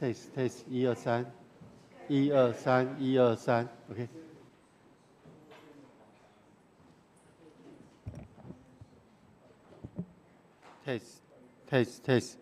Test test，一二三，一二三，一二三，OK。Test test test。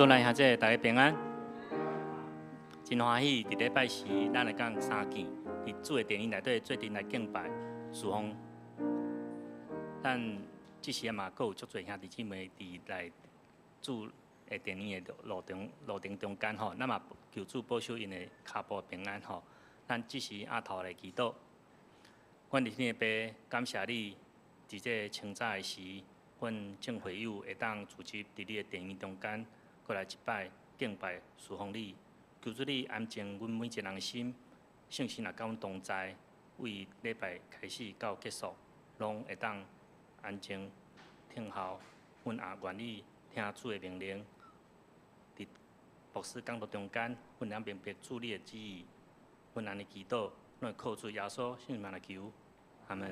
主內兄姊，大家平安。真歡喜，佇禮拜時，咱會當相見，佇主的殿裡內底做陣來敬拜、侍奉。咱這時仔嘛，閣有足濟兄弟姊妹佇來主的殿裡的路程中間吼，咱嘛求主保守𪜶的跤步平安吼。咱這時阿頭來祈禱，阮佇天的父，感謝你，佇這清早的時，阮眾會友會當聚集佇你的殿裡中間，閣來一擺敬拜侍奉你。求主你安靜阮每一個人的心，聖神若佮阮同在，為禮拜開始到結束，攏會當安靜聽候。阮也願意聽主的命令，佇牧師講道中間，阮會當明白主你的旨意。阮按呢祈禱，攏會靠主耶穌聖名來求，阿門。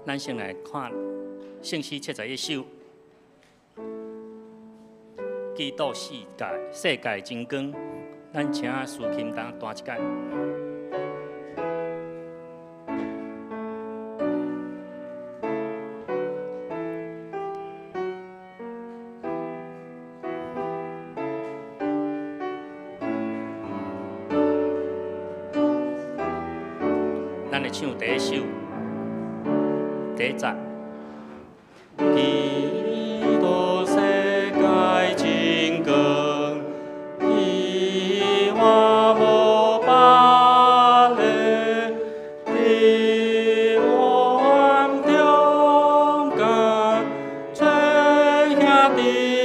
咱先來看聖詩71首，基督世界真光。咱請司琴當彈一擺。咱來唱第一首。第一節。基督世界真光，伊活無別个，佇黑暗中間，做兄弟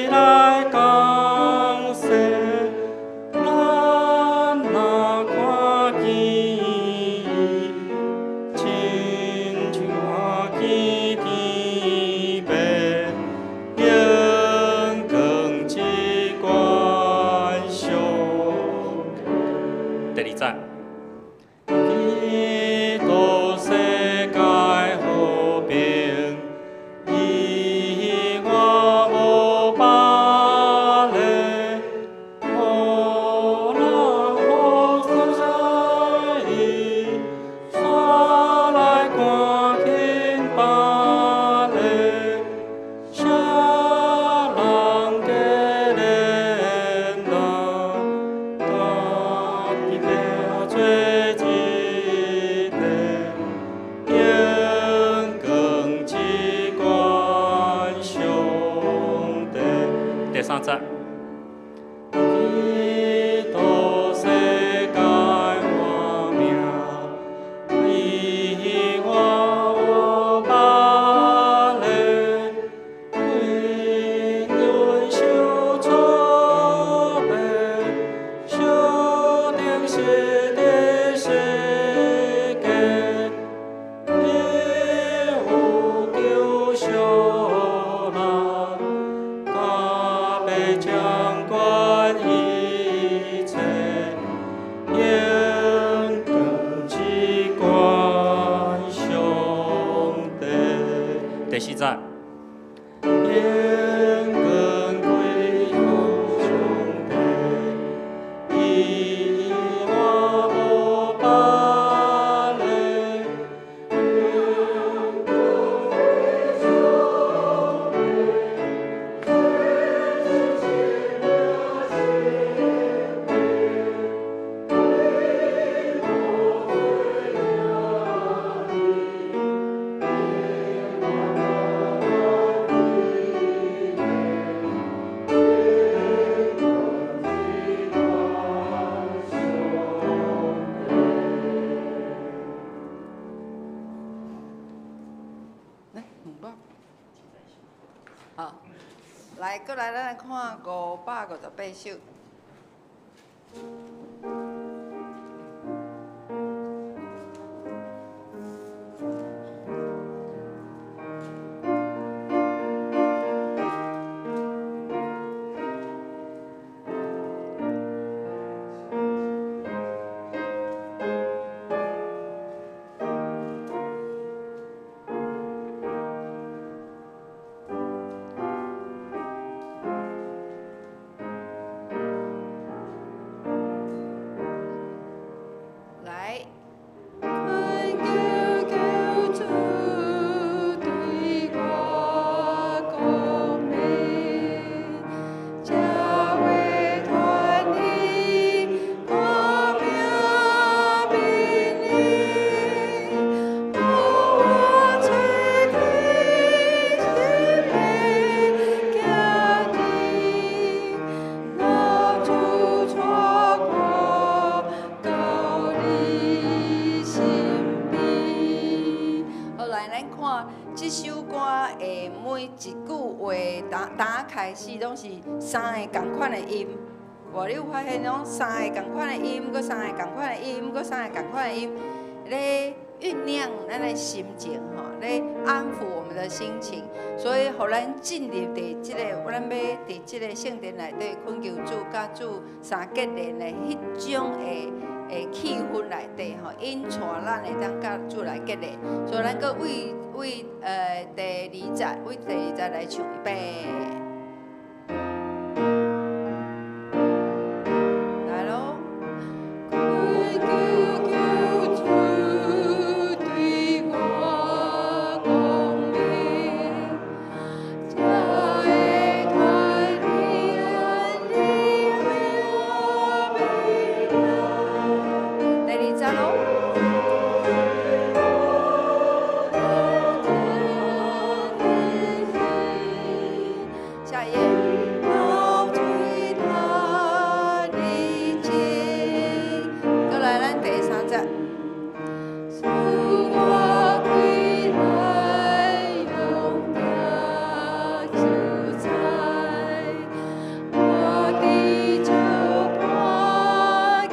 來共勢，咱若看見伊，親像看見天父，榮光這懸上帝。第二節。基督世界和平，伊我無別个，無人好在伊，煞來看見別个，啥人加連人，家己拼做一個，榮光這懸上帝。第三節。基督世界換命，伊我無別个，為阮受挫敗，受釘十字架，伊有救贖咱，加倍掌管一切，榮光這懸上帝。第四節。榮光歸予上帝，伊我無別个。過來，咱來看558首。來。懇求求主對我講明，才會脫離我命瀕臨，予我找著生命行徑，若主帶我到你身邊。好，來，咱看這首歌的每一句話，打開始攏是三个仝款的音。無，你有發現攏三个仝款的音，閣三个仝款的音，閣三个仝款的音，咧醞釀咱的心情吼，咧安撫我們的心情，所以予咱進入佇這个，咱欲佇這个聖殿內底懇求主，佮主相結連的彼種的氣氛內底吼，引帶咱會當佮主來結連，所以咱閣為第二節，為第二節來唱一遍。來囉。懇求求主對我講明，才會脫離你命瀕臨。第二節囉。下一頁。流水他的情，閣來咱第三節。使我歸來勇行自在，我的腳步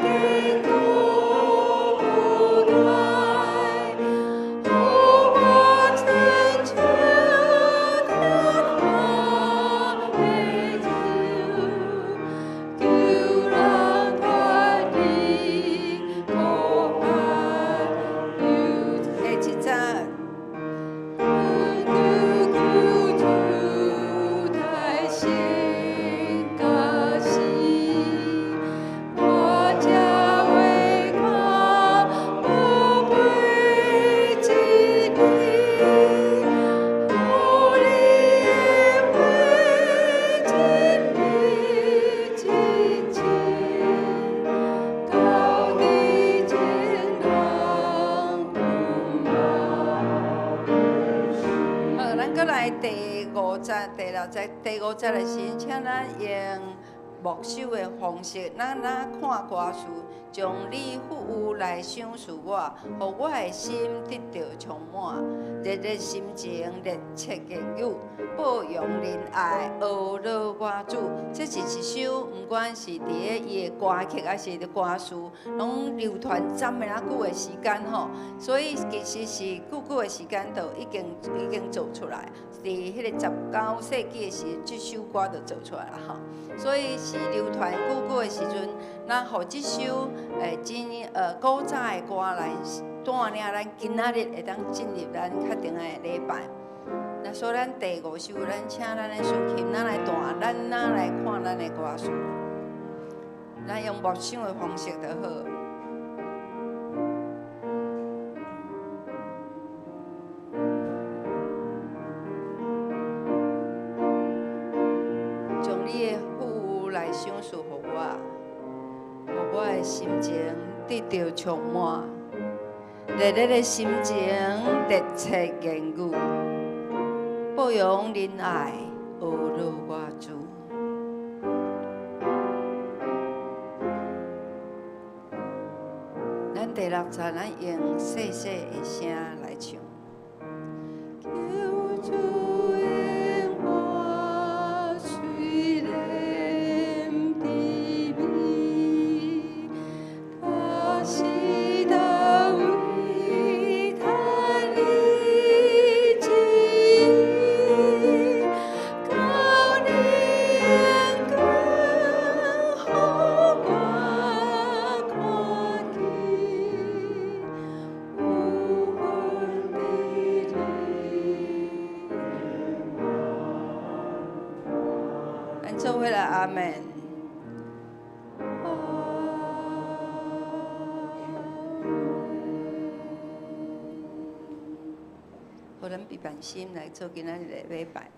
堅固不改，予我成就天父的旨，救人脫離苦海憂。第七節。懇求求主大聖教示，我才會看寶貝真理，予你的話真理真情，到底情人有無？好，咱閣來第五節、第六節、第五節的時陣，請咱用默想的方式，咱若看歌詞，將你富有來賞賜我，予我的心得著充滿，熱熱心情，熱切言語，報揚仁愛，呵咾我主。這是一首，毋管是佇咧伊的歌曲，抑是佇歌詞，攏流傳這麼仔久的時間吼。所以其實是久久的時間，就已經做出來。佇彼个19世紀的時，這首歌就做出來啦吼。所以是流傳久久的時陣，咱予這首真古早的歌來帶領咱今仔日會當進入咱較頂的禮拜。那所以咱第五首，咱請咱的司琴，咱來彈，咱若來看咱的歌詞，咱用默想的方式就好。將你的富有來賞賜予我，予我的心情得著充滿，熱熱的心情，熱切言語，報揚仁愛，呵咾我主。咱第六節，咱用細細的聲來唱。求主應我隨門。好，咱閉辦心來做今仔日的禮拜。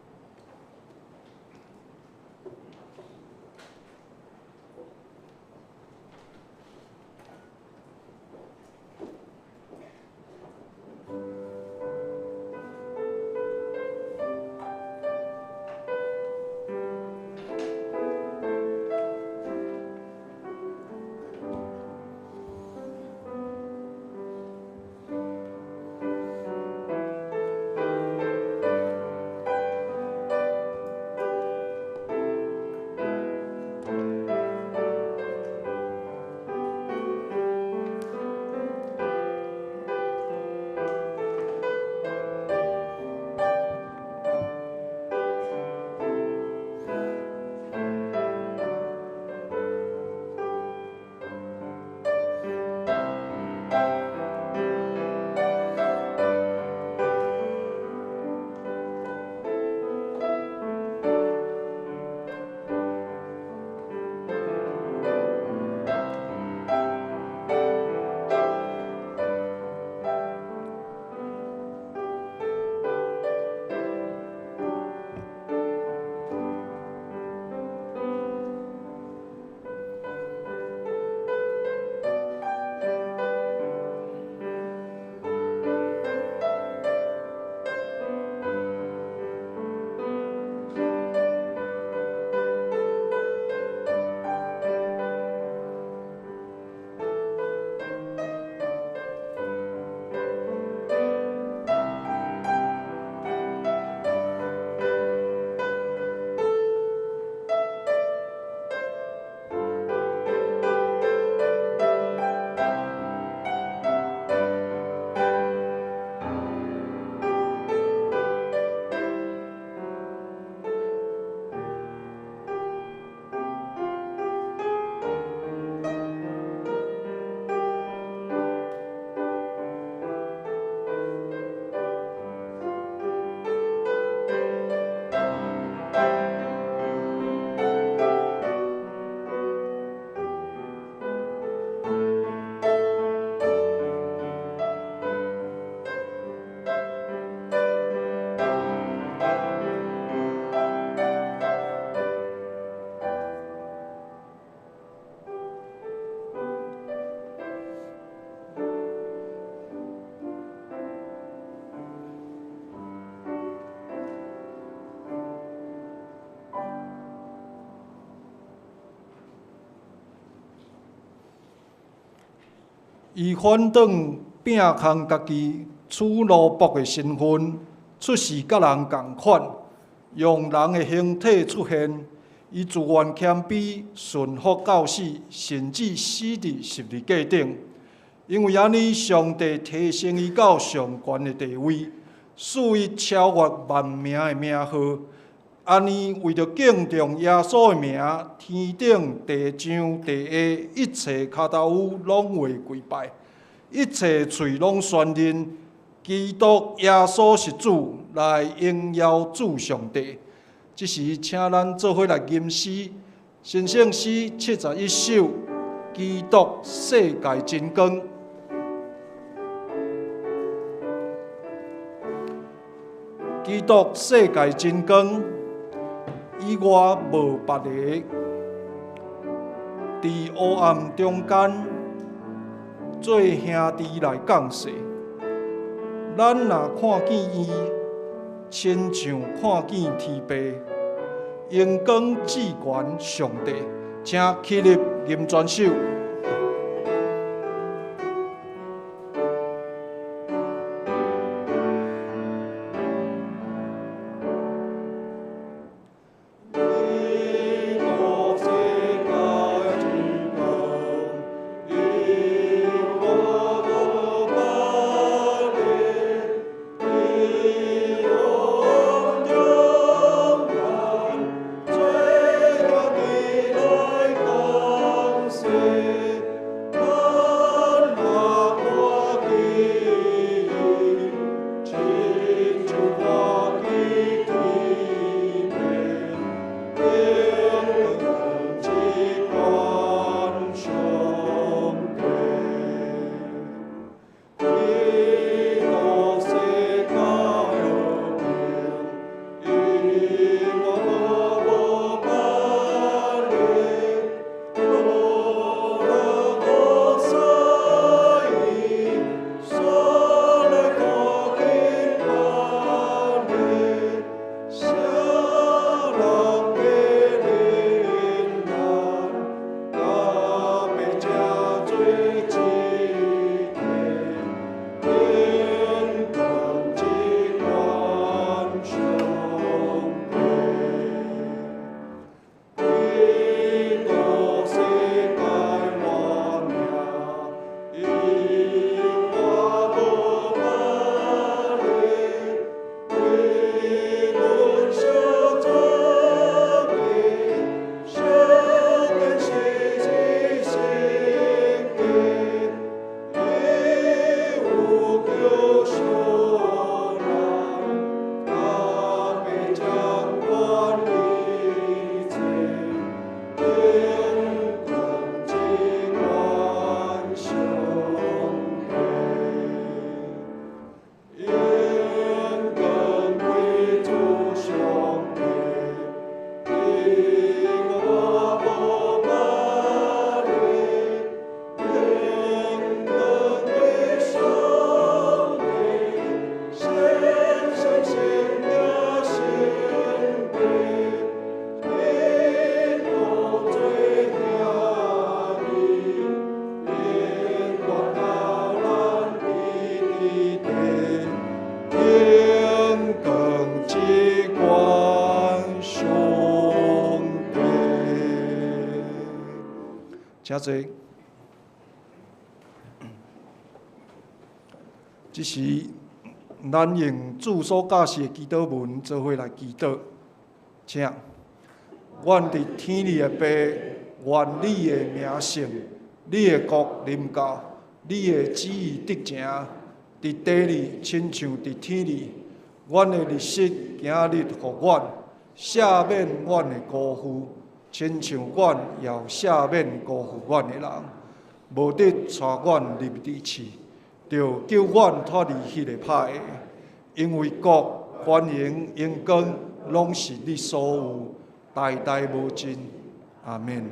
伊反轉摒空家己，取奴僕的身份，出世佮人仝款，用人的形體出現。伊自願謙卑，順服到死，甚至死佇十字架頂。因為按呢，上帝提升伊到上懸的地位，賜伊超越萬名的名號。按呢，為著敬重耶穌的名，天頂、地上、地下一切跤頭趺攏會跪拜，一切喙攏宣認基督耶穌是主，來榮耀主上帝。這時，請咱做伙來吟詩，神聖詩71首，基督世界真光。基督世界真光。以外無別个，佇黑暗中間做兄弟來降世。咱若看見伊，親像看見天父，榮光至懸上帝，請起立吟全首。做兄弟來共請坐。這時，咱用主所教示的祈禱文做伙來祈禱，請。阮佇天裡的父，願你的名聖，你的國臨到，你的旨意得成，佇地裡親像佇天裡。阮的日食今日予阮，赦免阮的辜負，親像阮也有赦免辜負阮的人。無得帶阮入佇試，著救阮脫離彼個歹的。因為國、權榮、榮光，攏是你所有，代代無盡。阿們。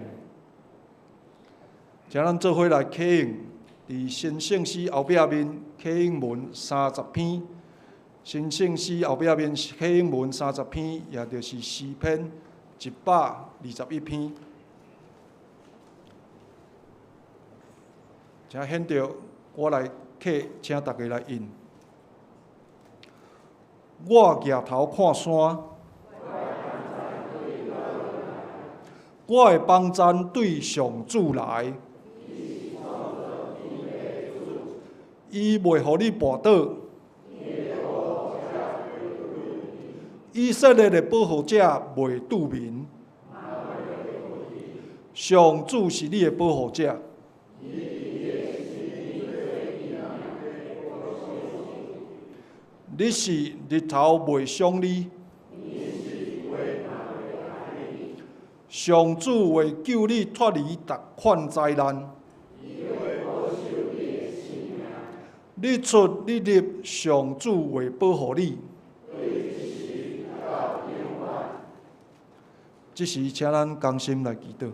請咱做伙來啟應，佇新聖詩後壁面啟應文三十篇，新聖詩後壁面啟應文三十篇，也就是詩篇121篇。請現著我來啟，請大家來應。我舉頭看山，我的幫贊對上主來，伊袂予你跋倒。以色列的保護者袂拄眠。上主是你的保護者。日是日頭袂傷你，上主會救你脫離逐款災難。日出日入，上主會保護你。這時，請咱同心來祈禱。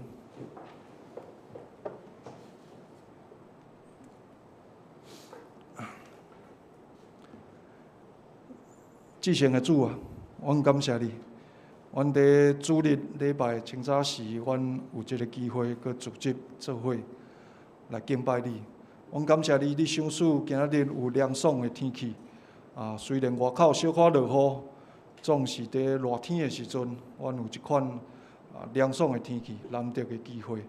至聖的主啊，阮感謝你。阮佇主日禮拜清早時，阮有這个機會閣組織做伙來敬拜你。阮感謝你，你賞賜今仔日有涼爽的天氣。啊，雖然外口小可落雨，總是佇熱天的時陣，阮有這款啊涼爽的天氣，難得的機會。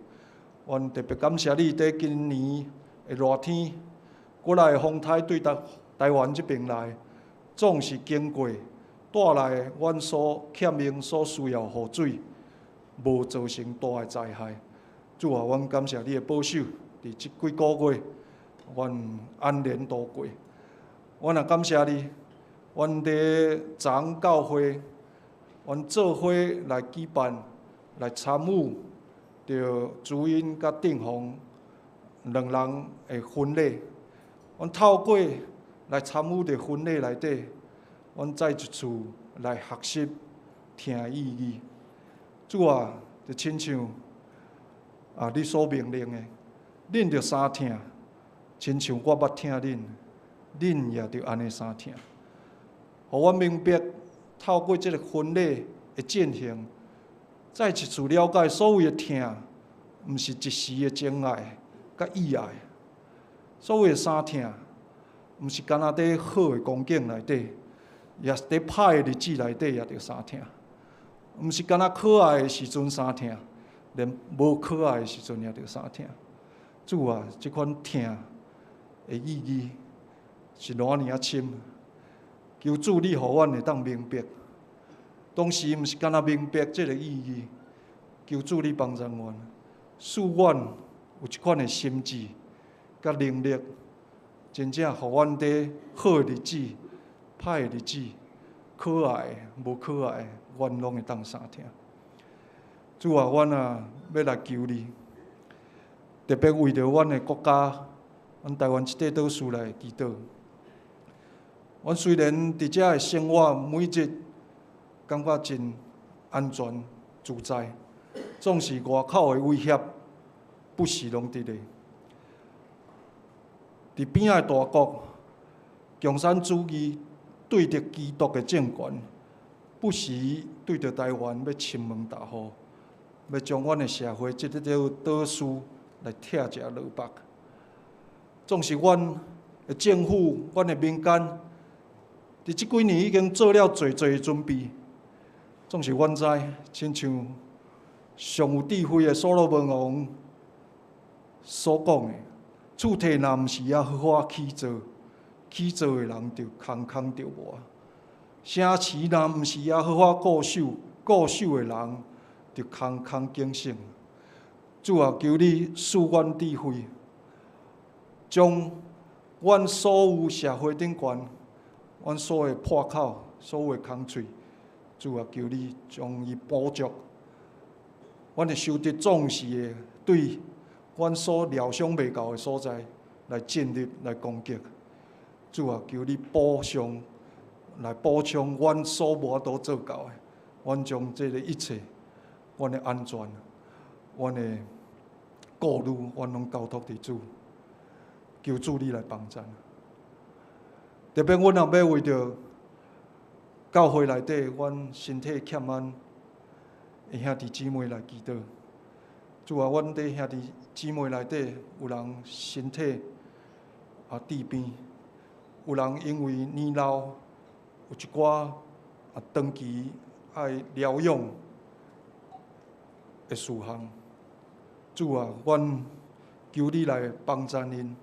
阮特別感謝你，佇今年的熱天，過來的風颱對台台灣這邊來，總是經過帶來阮所欠用、所需要雨水，無造成大的災害。主啊，阮感謝你的保守，佇這幾個月，阮安然度過。阮也感謝你，阮佇昨教會，阮做伙來舉辦、來參與著朱茵佮鄧紅兩人的婚禮。阮透過來參與佇婚禮內底，阮再一次來學習疼的意義。主啊，就親像啊，你所命令的，恁著相疼，親像我捌疼恁，恁也著按呢相疼。予阮明白，透過這个婚禮的進行，再一次了解所謂的疼，毋是一時的情愛佮意愛。所謂的相疼，毋是干焦佇好的光景內底，也是佇歹的日子內底也著相疼。毋是干焦可愛的時陣相疼，連無可愛的時陣也著相疼。主啊，這款疼的意義是偌爾仔深。求主你予阮會當明白，當時毋是干焦明白這个意義。求主你幫助阮，賜阮有這款的心志佮能力，真正予阮佇好的日子、歹的日子、可愛無可愛，阮攏會當相疼。主啊，阮啊欲來求你，特別為著阮的國家，阮台灣這塊島嶼來祈禱。阮雖然佇遮的生活每日感覺真安全自在，總是外口的威脅不時攏佇咧。佇邊仔的大國，共產主義對敵基督的政權，不時對著台灣欲侵門踏戶，欲將阮的社會這個島嶼來拆食落腹。總是阮的政府、阮的民間，佇這幾年已經做了濟濟的準備。總是阮知，親像上有智慧的所羅門王，所講的，厝體若毋是猶好好起造，起造的人就空空著無啊。城池若毋是猶好好固守，固守的人就空空警醒。主啊，求你賜阮智慧，將阮所有社會頂懸，阮所有的破口、所有的空喙，主啊，求你將伊補足。阮會受得壯士的對阮所料想袂到的所在來進入、來攻擊。主啊，求你補償、來補充阮所無法度做到的。阮將這个一切，阮的安全、阮的顧慮，阮攏交託佇主。求主你來幫贊。特別阮也欲為著教會內底，阮身體欠安的兄弟姊妹來祈禱。主啊，阮佇兄弟姊妹內底有人身體啊治病，有人因為年老有一寡啊長期愛療養的事項。主啊，阮求你來幫贊𪜶。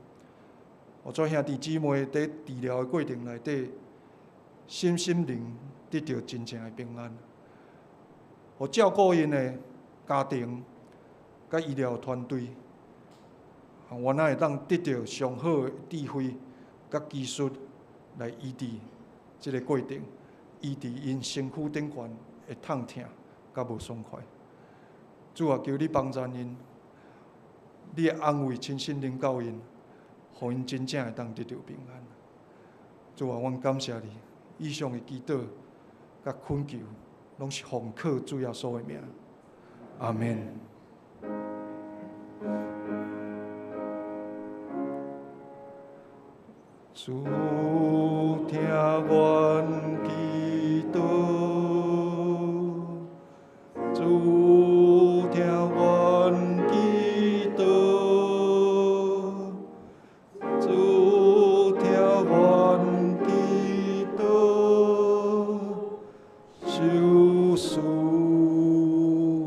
予做兄弟姊妹佇治療的過程內底，身心靈得著真正的平安。予照顧𪜶的家庭佮醫療團隊，予咱會當得著上好的智慧佮技術來醫治這个過程，醫治𪜶身軀頂懸的痛疼佮無爽快。主啊，求你幫贊𪜶，你的安慰親身臨到𪜶，予𪜶真正會當得著平安。主啊，阮感謝你，以上的祈禱佮懇求，攏是奉靠主耶穌的名。阿們。主聽阮祈禱，主聽阮祈禱，主聽阮祈禱，求賜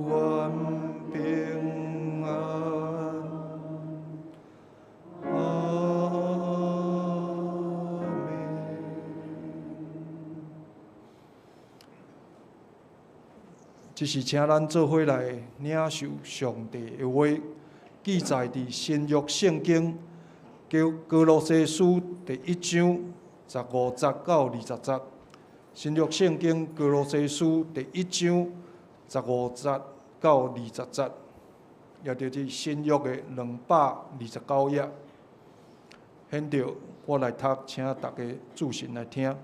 阮平安。阿們。這是請咱做伙來領受上帝的話，記載佇新約聖經叫歌羅西書第一章十五節到二十節。新約聖經歌羅西書第一章十五節到二十節，也就是新約的229頁。現在我來讀，請大家注神來聽。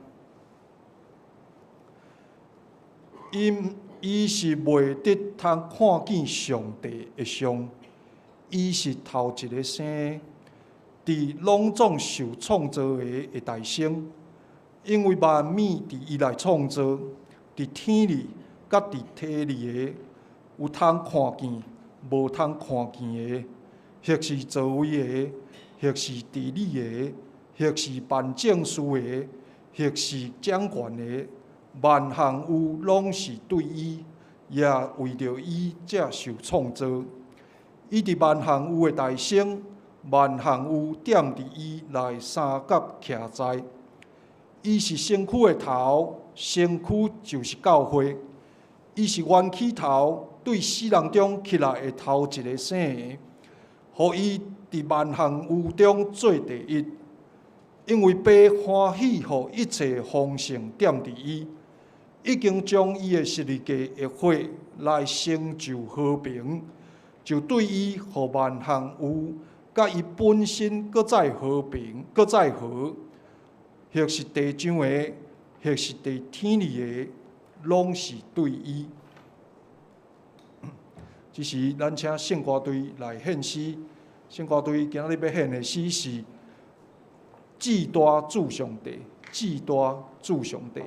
伊是袂得通看見上帝的像，伊是頭一个生的，佇攏總受創造的的大先，因為萬物佇伊內創造，佇天裡佮佇地裡的，有通看見、無通看見的，或是座位的，或是治理的，或是辦政事的，或是掌權的，萬項有攏是對伊，也為著伊才受創造。伊佇萬項有的大先，萬項有踮佇伊內相佮徛在。伊是身軀的頭，身軀就是教會。伊是元起頭，對死人中起來的頭一个生的，予伊佇萬項有中做第一。因為爸歡喜予一切豐盛踮佇伊，已經將伊的十字架的血來成就和平，就對伊予萬項有，佮伊本身閣再和平，閣再和，或是地上的，或是佇天裡的，攏是對伊。這時，咱請聖歌隊來獻詩。聖歌隊今仔日欲獻的詩是《至大主上帝》，至大主上帝。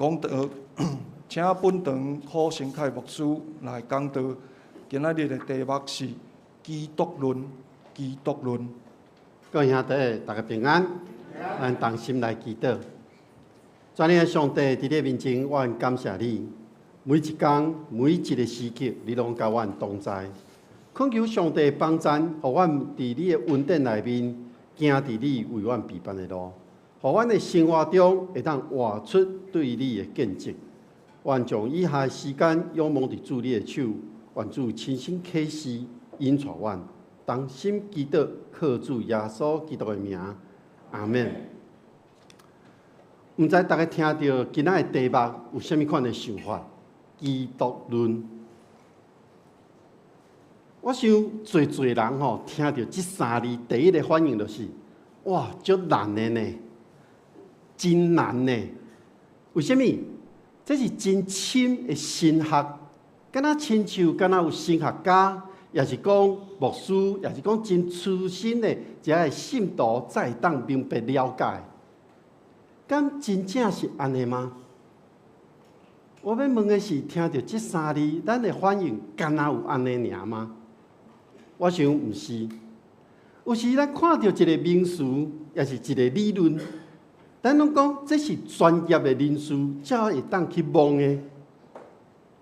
講道，請本堂柯成凱牧師來講道。今仔日的題目是基督論，基督論。各位兄弟，大家平安，咱同心來祈禱。全能的上帝，佇你面前，我感謝你。每一工，每一个時刻，你攏佮阮同在。懇求上帝幫贊，予阮佇你的恩典內面，行佇你為阮預辦的路，予阮的生活中會當活出對你的見證。願將以下時間仰望佇主你的手，願主親身啟示引帶阮，同心祈禱，靠主耶穌基督的名，阿們。毋知大家聽著今仔的題目有啥物款的想法？基督論。我想濟濟人吼聽著這三字，第一个反應就是：哇，足難的呢，真難呢。為啥物？這是真深的神學，敢若親像敢若有神學家，抑是講牧師，抑是講真資深的這个信徒，才會當明白了解。敢真正是按呢嗎？我欲問的是，聽著這三字，咱的反應敢若有按呢爾嗎？我想毋是。有時咱看著一个名詞，抑是一个理論，咱攏講這是專業的人士才會當去摸的。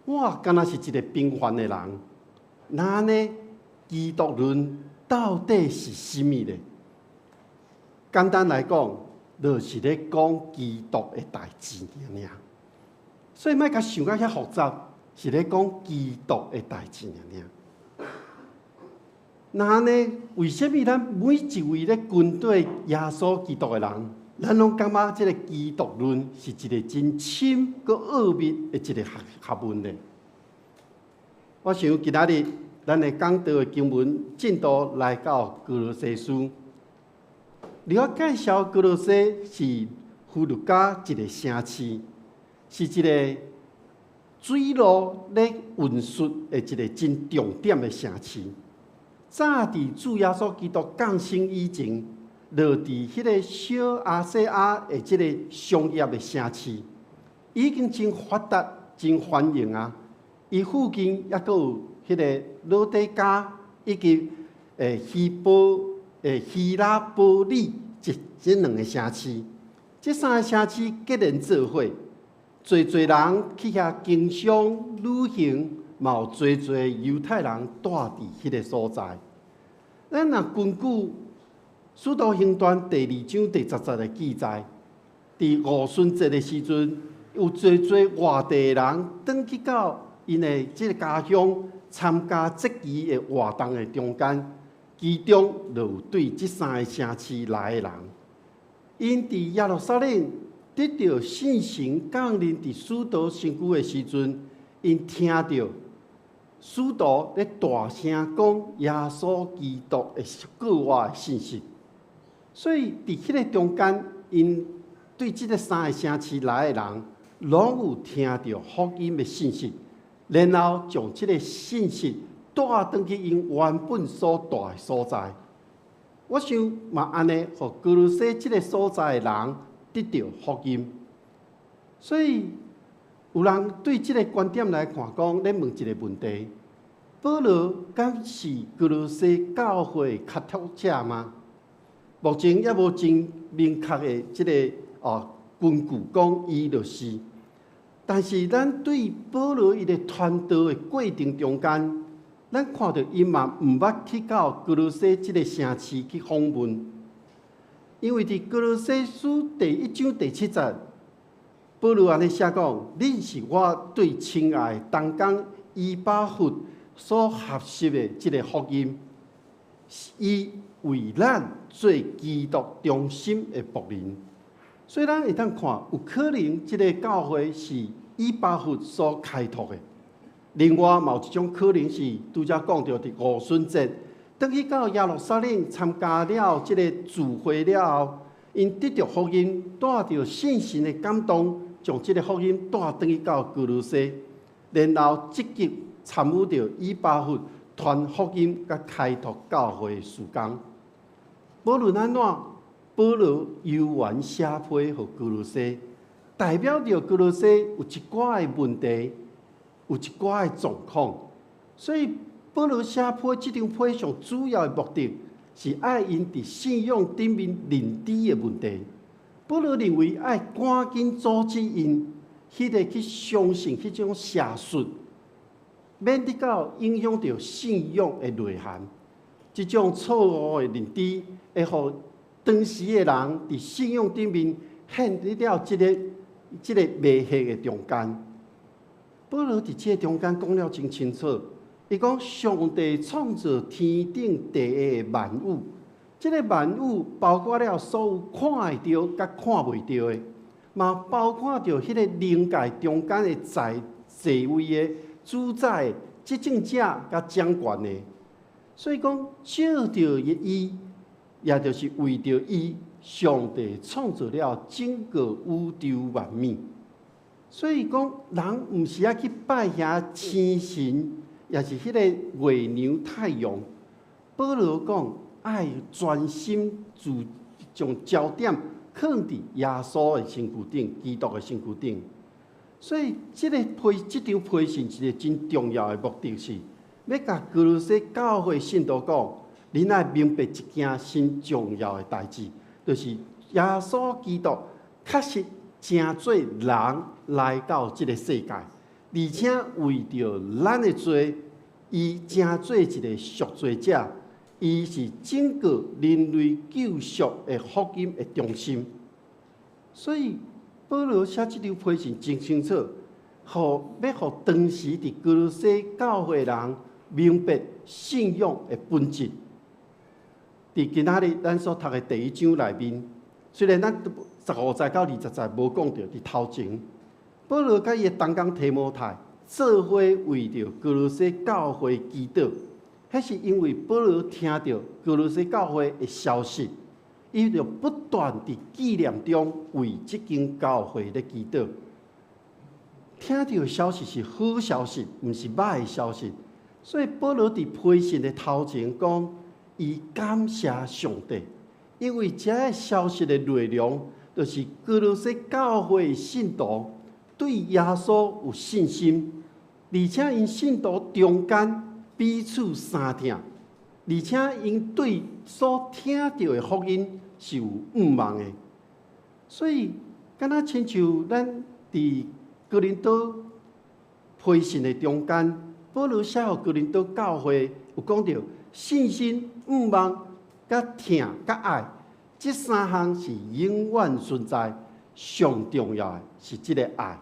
我敢若是一个平凡的人，那按呢？基督論到底是啥物咧？簡單來講，就是咧講基督的代誌爾爾。所以莫共想甲遐複雜，是咧講基督的代誌爾爾。那按呢？為啥物咱每一位咧跟綴耶穌基督的人，咱攏感覺這个基督論是一个真深閣奧秘的一个學問咧？我想今仔日咱的講道的經文進度來到歌羅西書。你我介紹歌羅西是弗呂家一个城市，是一个水路咧運輸的一个真重點的城市。早佇主耶穌基督降生以前，落佇彼个小亞細亞的這个商業的城市，已經真發達、真繁榮啊！伊附近猶閣有彼个老底嘉以及希拉波里這兩个城市，這三个城市結連做伙，濟濟人去遐經商旅行，嘛有濟濟猶太人蹛佇彼个所在。咱若根據《使徒行傳》第二章第十節的記載，佇五旬節的時陣，有濟濟外地的人轉去到𪜶的這个家鄉參加節期的活動的中間，其中就有對這三个城市來的人，𪜶佇耶路撒冷得著聖神降臨佇使徒身軀的時陣，𪜶聽著使徒咧大聲講耶穌基督的復活的信息，所以佇彼个中間，𪜶對這个三个城市來的人，攏有聽著福音的信息，然後將這个信息帶轉去𪜶原本所蹛的所在。我想嘛按呢，予歌羅西這个所在的人得著福音。所以有人對這个觀點來看，講咧問一个問題：保羅敢是歌羅西教會開拓者嗎？目前猶無真明確的這个根據講伊就是。但是咱對保羅伊的傳道的過程中間，咱看著伊嘛毋捌去到歌羅西這个城市去訪問，因為佇歌羅西書第一章第七節，保羅按呢寫講：恁是我對親愛同工以巴弗所學習的這个福音，伊為咱做基督忠心的僕人。所以咱會當看，有可能這个教會是以巴弗所開拓的。另外，嘛有一種可能是拄才講著佇五旬節，轉去到耶路撒冷參加了這个聚會了後，𪜶得著福音，帶著聖神的感動，將這个福音帶轉去到歌羅西，然後積極參與著以巴弗傳福音佮開拓教會的事工。無論按怎，保羅猶原寫批予歌羅西，代表著歌羅西有一寡的問題，有一寡的狀況。所以保羅寫批這張批上主要的目的，是愛𪜶佇信仰頂面認知的問題。保羅認為愛趕緊阻止𪜶彼个去相信彼種邪術，免得到影響著信仰的內涵。這種錯誤的認知，會予當時的人佇信仰頂面陷入了這個迷惑的中間。保羅佇這个中間講了真清楚，伊講上帝創造天頂地下的萬有，這个萬有包括了所有看會著佮看袂著的，嘛包括著彼個靈界中間的在座位的主宰的執政者佮掌權的。所以講，藉著伊，也就是為著伊，上帝創造了整個宇宙萬物。所以講，人毋是愛去拜遐星神，也是彼個月娘太陽。保羅講，愛專心注將焦點囥佇耶穌的身軀頂，基督的身軀頂。所以，這个批這張批信一个真重要的目的是，欲共歌羅西教會信徒講，恁愛明白一件真重要的代誌，就是耶穌基督確實成做人來到這个世界，而且為著咱的罪，伊成做一个贖罪者，伊是整個人類救贖的福音的中心。所以保羅寫這張批信真清楚，予欲予當時佇歌羅西教會人明白信仰的本質。佇今仔日咱所讀的第一章內面，雖然咱15節到20節無講著，佇頭前，保羅佮伊的同工提摩太做伙為著歌羅西教會祈禱，彼是因為保羅聽著歌羅西教會的消息，伊就不斷佇紀念中為這間教會咧祈禱。聽著消息是好消息，毋是歹的消息。所以保羅佇批信的頭前講，伊感謝上帝，因為這个消息的內容，就是歌羅西教會信徒對耶穌有信心，而且𪜶信徒中間彼此相疼，而且𪜶對所聽著的福音是有向望的。所以，敢若親像咱佇哥林多批信的中間，保羅寫予哥林多教會有講著信心、向望、佮疼、佮愛，這三項是永遠存在，上重要的是這个愛。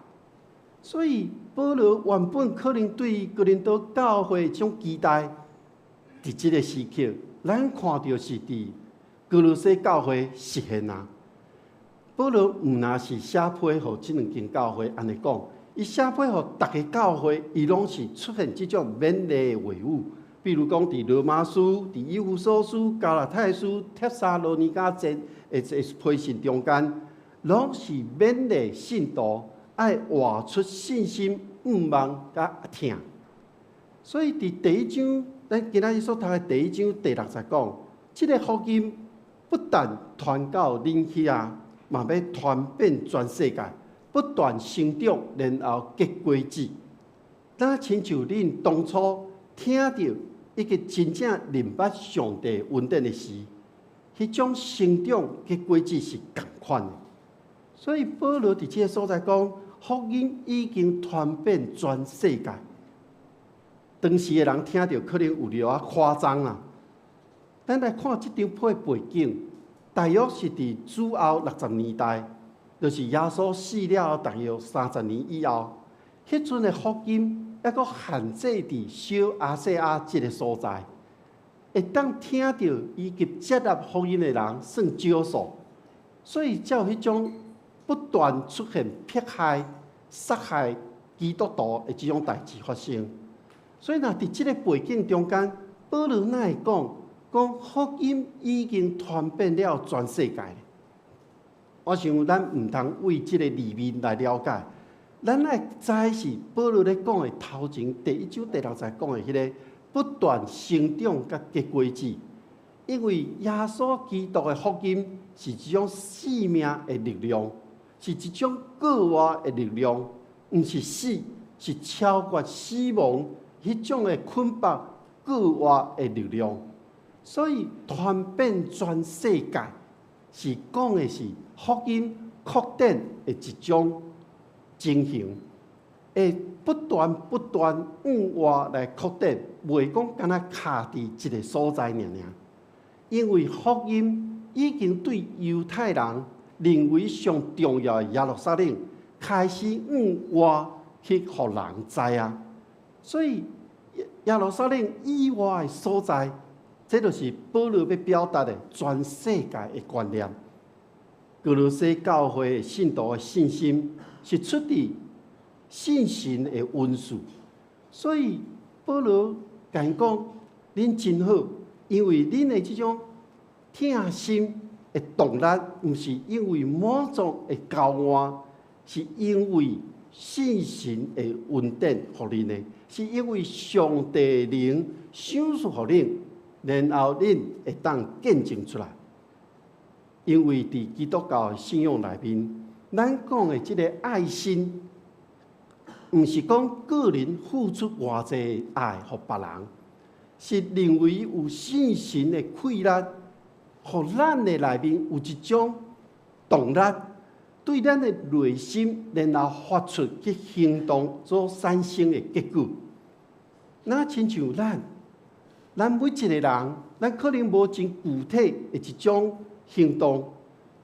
所以保羅原本可能對哥林多教會這種期待，佇這个時刻，咱看著是佇歌羅西教會實現啊。保羅毋若是寫批予這兩間教會按呢講，伊寫批予逐个教會，伊攏是出現這種勉勵的話語。比如講，佇羅馬書、佇以弗所書、加拉太書、帖撒羅尼迦前的批信中間，攏是勉勵信徒愛活出信心、向望佮疼。所以佇第一章，咱今仔日所讀的第一章第六節講，這个福音不但傳到恁遐，嘛欲傳遍全世界，不斷成長，然後結果子。若親像恁當初聽著以及真正認捌上帝恩典的時，彼種成長結果子是仝款的。所以保羅佇這个所在講，福音已經傳遍全世界。當時的人聽著可能有著仔誇張啦。咱來看這張批背景，大約是佇主後60年代，就是耶穌死了大約30年以後，彼陣的福音猶閣限制佇小亞細亞這个所在，會當聽著以及接納福音的人算少數，所以才有彼種不斷出現迫害、殺害基督徒的這種代誌發生。所以，若佇這个背景中間，保羅哪會講講福音已經傳遍了全世界？我想咱毋通為這个字面來了解，咱愛知是保羅咧講的頭前第一章第六節講的彼个不斷成長佮結果子，因為耶穌基督的福音是一種生命的力量，是一種過活的力量，毋是死，是超越死亡彼種的捆綁過活的力量。所以傳遍全世界是講的是福音擴展的一種情形，會不斷不斷往外來擴展，袂講干焦卡佇一个所在爾爾。因為福音已經對猶太人認為上重要的耶路撒冷開始往外去予人知影，所以耶路撒冷以外的所在，這就是保羅欲表達的全世界的觀念。歌羅西教會的信徒的信心是出自聖神的恩賜，所以保羅共𪜶講：恁真好，因為恁的這種疼心的動力，毋是因為滿足的交換，是因為聖神的恩典予恁的，是因為上帝靈賞賜予恁，然後恁會當見證出來。因為佇基督教的信仰內面，咱講的這个愛心，毋是講個人付出偌濟愛予別人，是認為有聖神的氣力，予咱的內面有一種動力，對咱的內心，然後發出去行動所產生的結果。若親像咱，咱每一个人，咱可能無真具體的一種行動，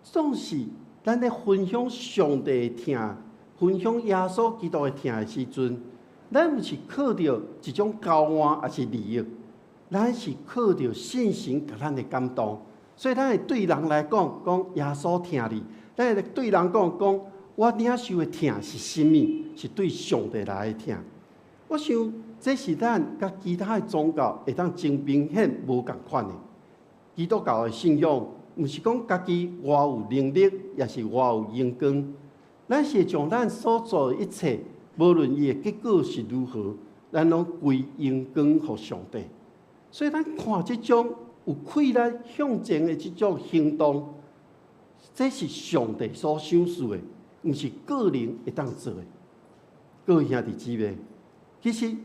總是咱咧分享上帝的疼，分享耶穌基督的疼的時陣，咱毋是靠著一種交換，抑是利益，咱是靠著聖神共咱的感動。所以咱會對人來講，講耶穌疼你；咱會對人講，講我領受的疼是啥物？是對上帝來的疼。我想這是咱佮其他的宗教會當真明顯無仝款的。基督教的信仰，毋是講家己偌有能力，抑是偌有榮光，咱是將咱所做的一切，無論伊的結果是如何，咱攏歸榮光予上帝。所以咱看這種有氣力向前的這種行動，這是上帝所賞賜的，毋是個人會當做的。各位兄弟姊妹，其實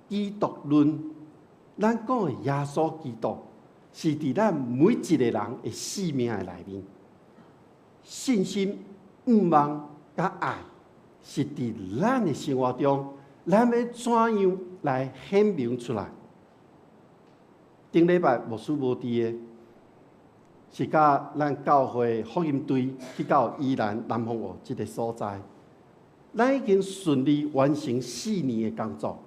基督論，咱講的耶穌基督，是佇咱每一個人的生命的內面，信心、向望佮愛，是佇咱的生活中，咱欲怎樣來顯明出來？頂禮拜牧師無佇的，是佮咱教會福音隊去到宜蘭南風澳這个所在，咱已經順利完成四年的工作。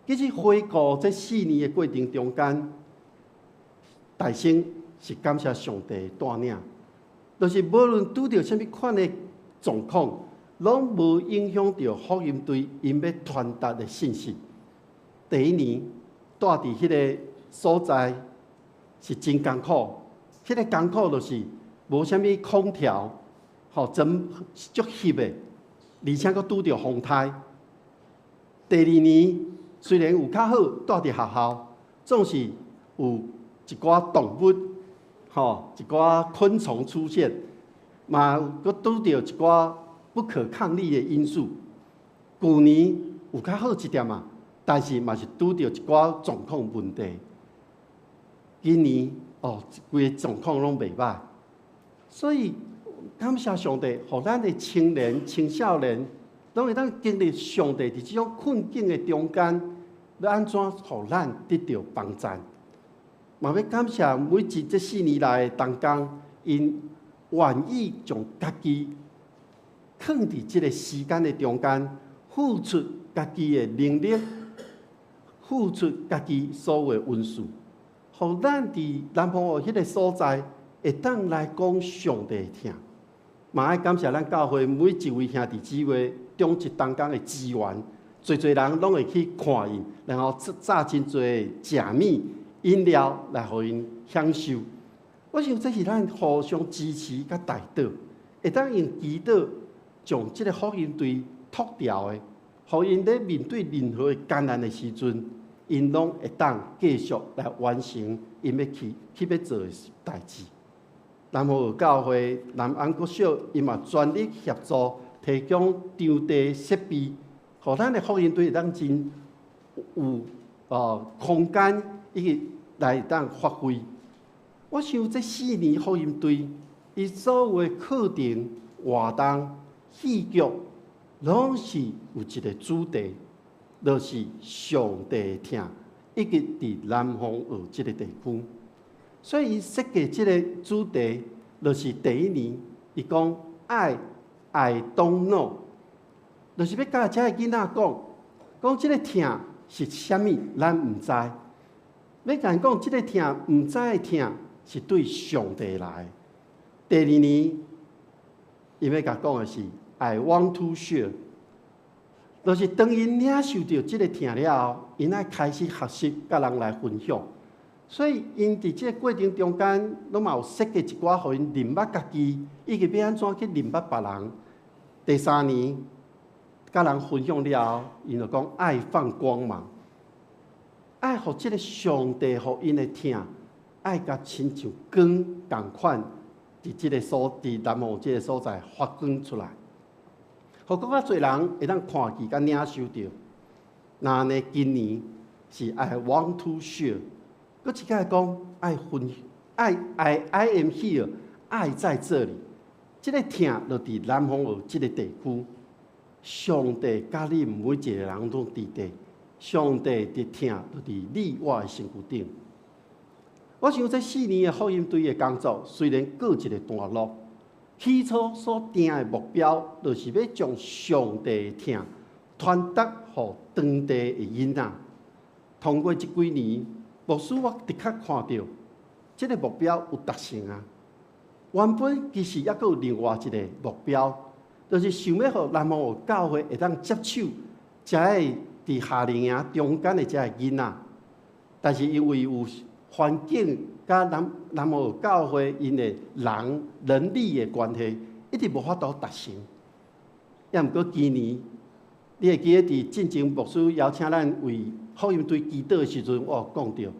其實回顧這四年的過程中間，大先是感謝上帝帶領，就是無論拄著啥物款的狀況，攏無影響著福音隊𪜶欲傳達的信息。第一年蹛佇彼个所在是真艱苦，彼个艱苦就是無啥物空調，吼，真足翕的，而且閣拄著風颱。第二年雖然有較好，蹛佇學校，總是有一寡動物，吼，一寡昆蟲出現，嘛閣拄著一寡不可抗力的因素。舊年有較好一點仔，但是嘛是拄著一寡狀況問題。今年哦，規个狀況攏袂䆀，所以感謝上帝，予咱的青年、青少年，攏會當經歷上帝佇這種困境的中間，欲按怎予咱得著幫贊。嘛欲感謝每一這四年來的同工，𪜶願意將家己囥佇這个時間的中間，付出家己的能力，付出家己所有的恩賜，予咱佇南風澳彼个所在，會當來講上帝的疼。嘛愛感謝咱教會每一位兄弟姊妹中職同工的支援，濟濟人攏會去看𪜶，然後紮真濟食物、飲料來予𪜶享受。我想這是咱互相支持佮代禱，會當用祈禱將這个福音隊托牢的，予𪜶咧面對任何的艱難的時陣，𪜶攏會當繼續來完成𪜶欲去去欲做的代誌。南和教會南安國小，伊嘛全力協助提供場地設備，予咱的福音隊會當真有空間，以及來當發揮。我想這4年福音隊，伊所有的課程、活動、戲劇，攏是有一個主題，就是上帝疼，以及佇南方澳這个地區。所以伊設計這个主題，就是第一年，伊講愛 I don't know，就是欲共遮个囡仔講，講這个疼是啥物，咱毋知。欲共𪜶講這个疼，毋知的疼是對上帝來。第二年，伊欲共講的是 I want to share，就是當𪜶領受著這个疼了後，𪜶愛開始學習佮人來分享。所以，𪜶佇這个過程中間，攏嘛有設計一寡，予𪜶認捌家己，以及欲按怎去認捌別人。第三年，佮人分享了後，𪜶就講愛放光芒，愛予這个上帝予𪜶的疼，愛共親像光仝款，佇南澳這个所在發光出來，予閣較濟人會當看見佮領受著。那按呢，今年是 I want to share。閣一擺講愛分愛 I am here，愛在這裡。這个疼就佇南方澳這个地區，上帝佮你每一個人攏佇佇，上帝的疼就佇你我的身軀頂。我想這四年的福音隊的工作雖然過一个段落，起初所定的目標，就是欲將上帝的疼傳達予當地的囡仔。通過這幾年，牧師我的確看著，這个目標有達成啊。原本其實猶閣有另外一个目標，就是想欲予南澳教會會當接手遮个佇夏令營中間的遮个囡仔，但是因為有環境佮南澳教會𪜶的人人力的關係，一直無法度達成。猶毋過今年，你會記得佇進前牧師邀請咱為福音隊祈禱的時陣，我有講著，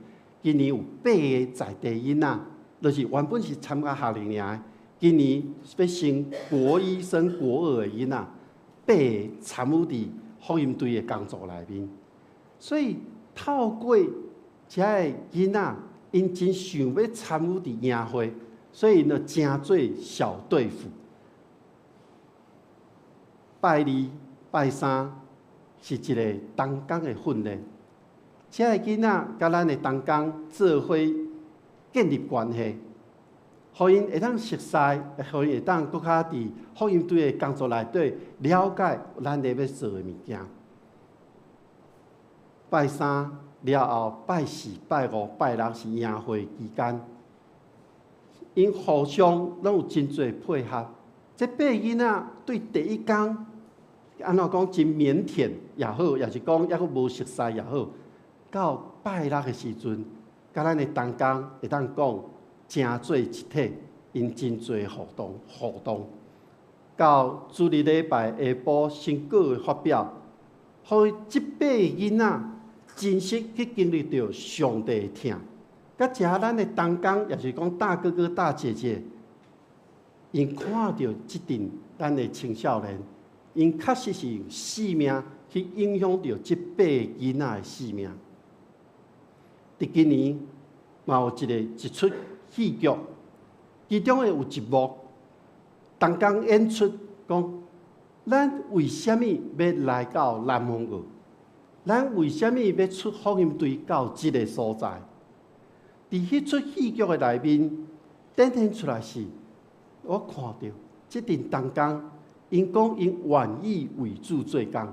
今年有八个在地囡仔，就是原本是參加夏令營的，今年欲升國一升國二的囡仔，八个參與佇福音隊的工作內面。所以透過遮个囡仔，𪜶真想欲參與佇營會，所以𪜶就成做小隊輔。拜二、拜三是一个同工的訓練，遮个囡仔佮咱的同工做伙建立關係，予𪜶會當熟似，予𪜶會當閣較佇福音隊的工作內底了解咱咧欲做的物件。拜三了後，拜四、拜五、拜六是營會期間，𪜶互相攏有真濟配合。這八個囡仔對第一工，按怎講真靦腆也好，抑是講猶閣無熟似也好，到拜六的時陣，佮咱的同工會當講成做一體，𪜶真濟互動互動。到主日禮拜下晡成果的發表，予這八个囡仔真實去經歷著上帝的疼。佮遮咱的同工，抑是講大哥哥大姐姐，𪜶看著這陣咱的青少年，𪜶確實是用生命去影響著這八個囡仔的生命。佇今年嘛有一齣戲劇，其中的有一幕，同工演出講，咱為啥物欲來到南方澳？咱為啥物欲出福音隊到這个所在？佇彼齣戲劇的內面，展現出來是，我看著這陣同工，𪜶講𪜶願意為主做工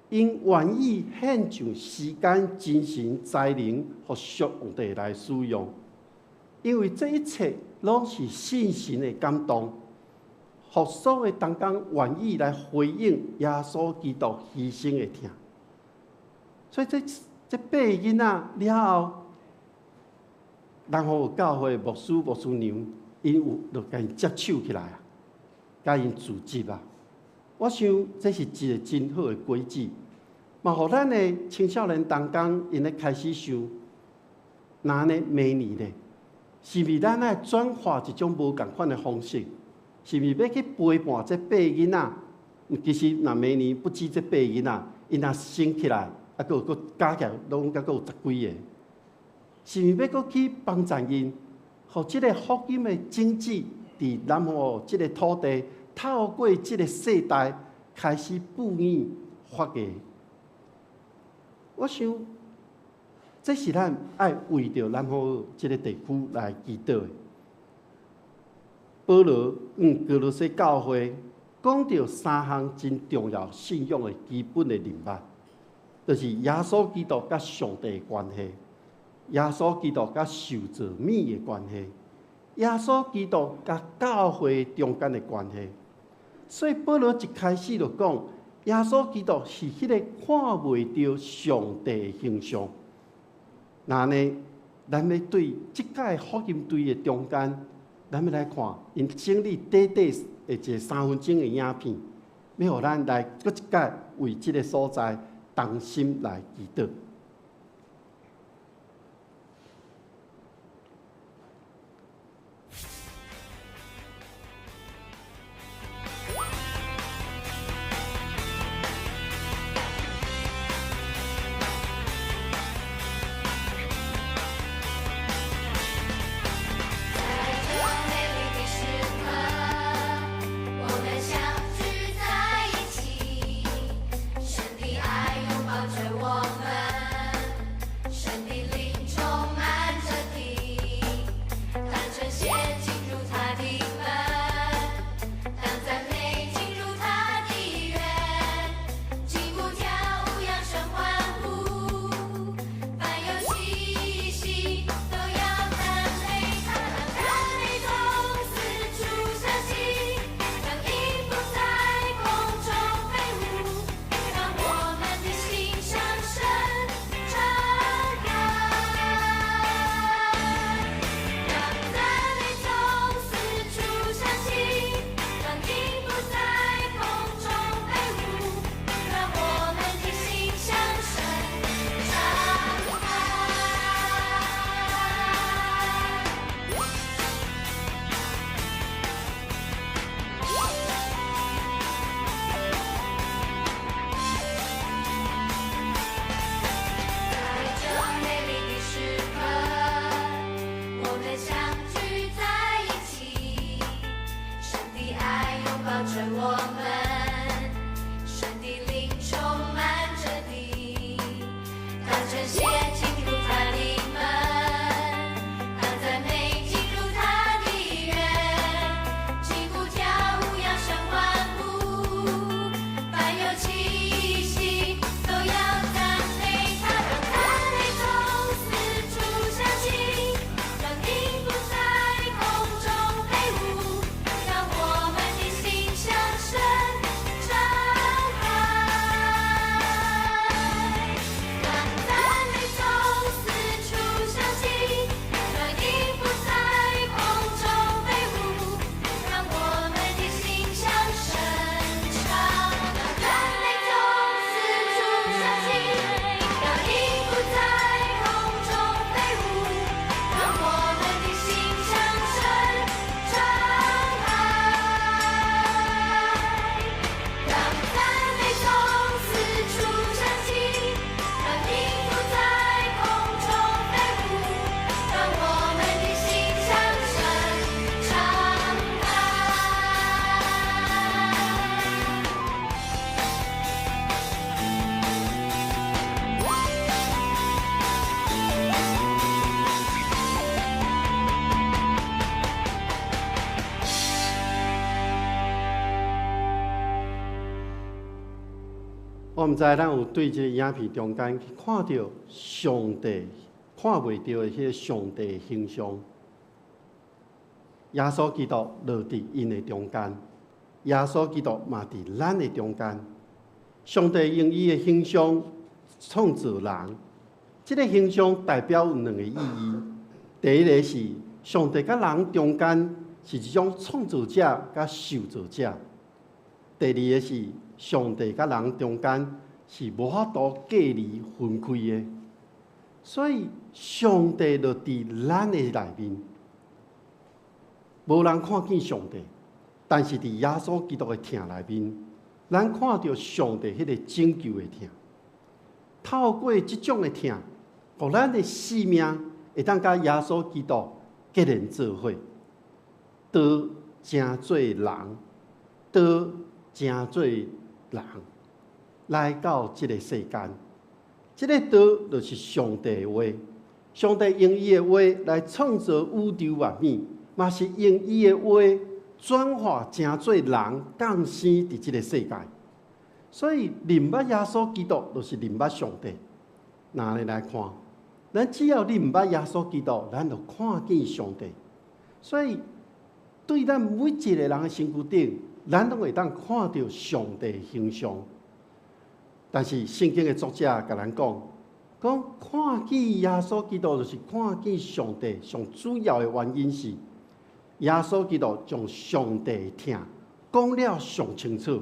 ，𪜶願意獻上時間、精神、才能，予上帝來使用。因為這一切攏是聖神的感動，予所有同工願意來回應耶穌基督犧牲的疼。所以這八個囡仔了後，南方教會牧師、牧師娘，𪜶有就共𪜶接手起來啊，共𪜶組織啊。我想這是一个真好的規矩，嘛予咱的青少年同工，𪜶咧開始想，若按呢明年咧，是毋是咱愛轉化一種無仝款的方式？是毋是欲去陪伴這八个囡仔？其實若明年不止這八個囡仔，𪜶若升起來，啊，閣有閣加起來，攏閣有十幾个。是毋是欲閣去幫助𪜶，予這个福音的種子佇南湖這个土地，透過這个世代開始哺乳發芽？我想，這是咱愛為著南湖這个地區來祈禱的。保羅向歌羅西教會講著三項真重要信仰的基本的認捌，就是耶穌基督佮上帝的關係，耶穌基督佮受造物的關係，耶穌基督佮教會中間的關係。所以保羅一開始就講，耶穌基督是彼個看袂著上帝的形象。那呢，咱欲對這屆福音隊的中間，咱欲來看，𪜶整理短短的一个3分鐘的影片，欲予咱來閣一擺為這个所在同心來祈禱。我毋知咱有對這个影片中間去看著上帝看袂著的彼个上帝形象，耶穌基督落佇𪜶的中間，耶穌基督嘛佇咱的中間。上帝用伊的形象創造人，這个形象代表有兩个意義。第一个是上帝佮人中間是一種創造者佮受造者。第二个是上帝佮人中間是無法度隔離分開的，所以上帝就佇咱的內面。無人看見上帝，但是佇耶穌基督的疼內面，咱看著上帝彼個拯救的疼。透過這種的疼，予咱的生命會當佮耶穌基督結連做伙，道成做人，道成做人，來到這个世間。這个道就是上帝的話，上帝用伊的話來創造宇宙萬物，嘛是用伊的話轉化成做人降生佇這个世界。所以認捌耶穌基督，就是認捌上帝。若按呢來看，咱只要認捌耶穌基督，咱就看見上帝。所以對咱每一个人的身軀頂，咱攏會當看著上帝的形象。但是聖經的作者共咱講，講看見耶穌基督就是看見上帝，上主要的原因是耶穌基督將上帝的疼講了上清楚。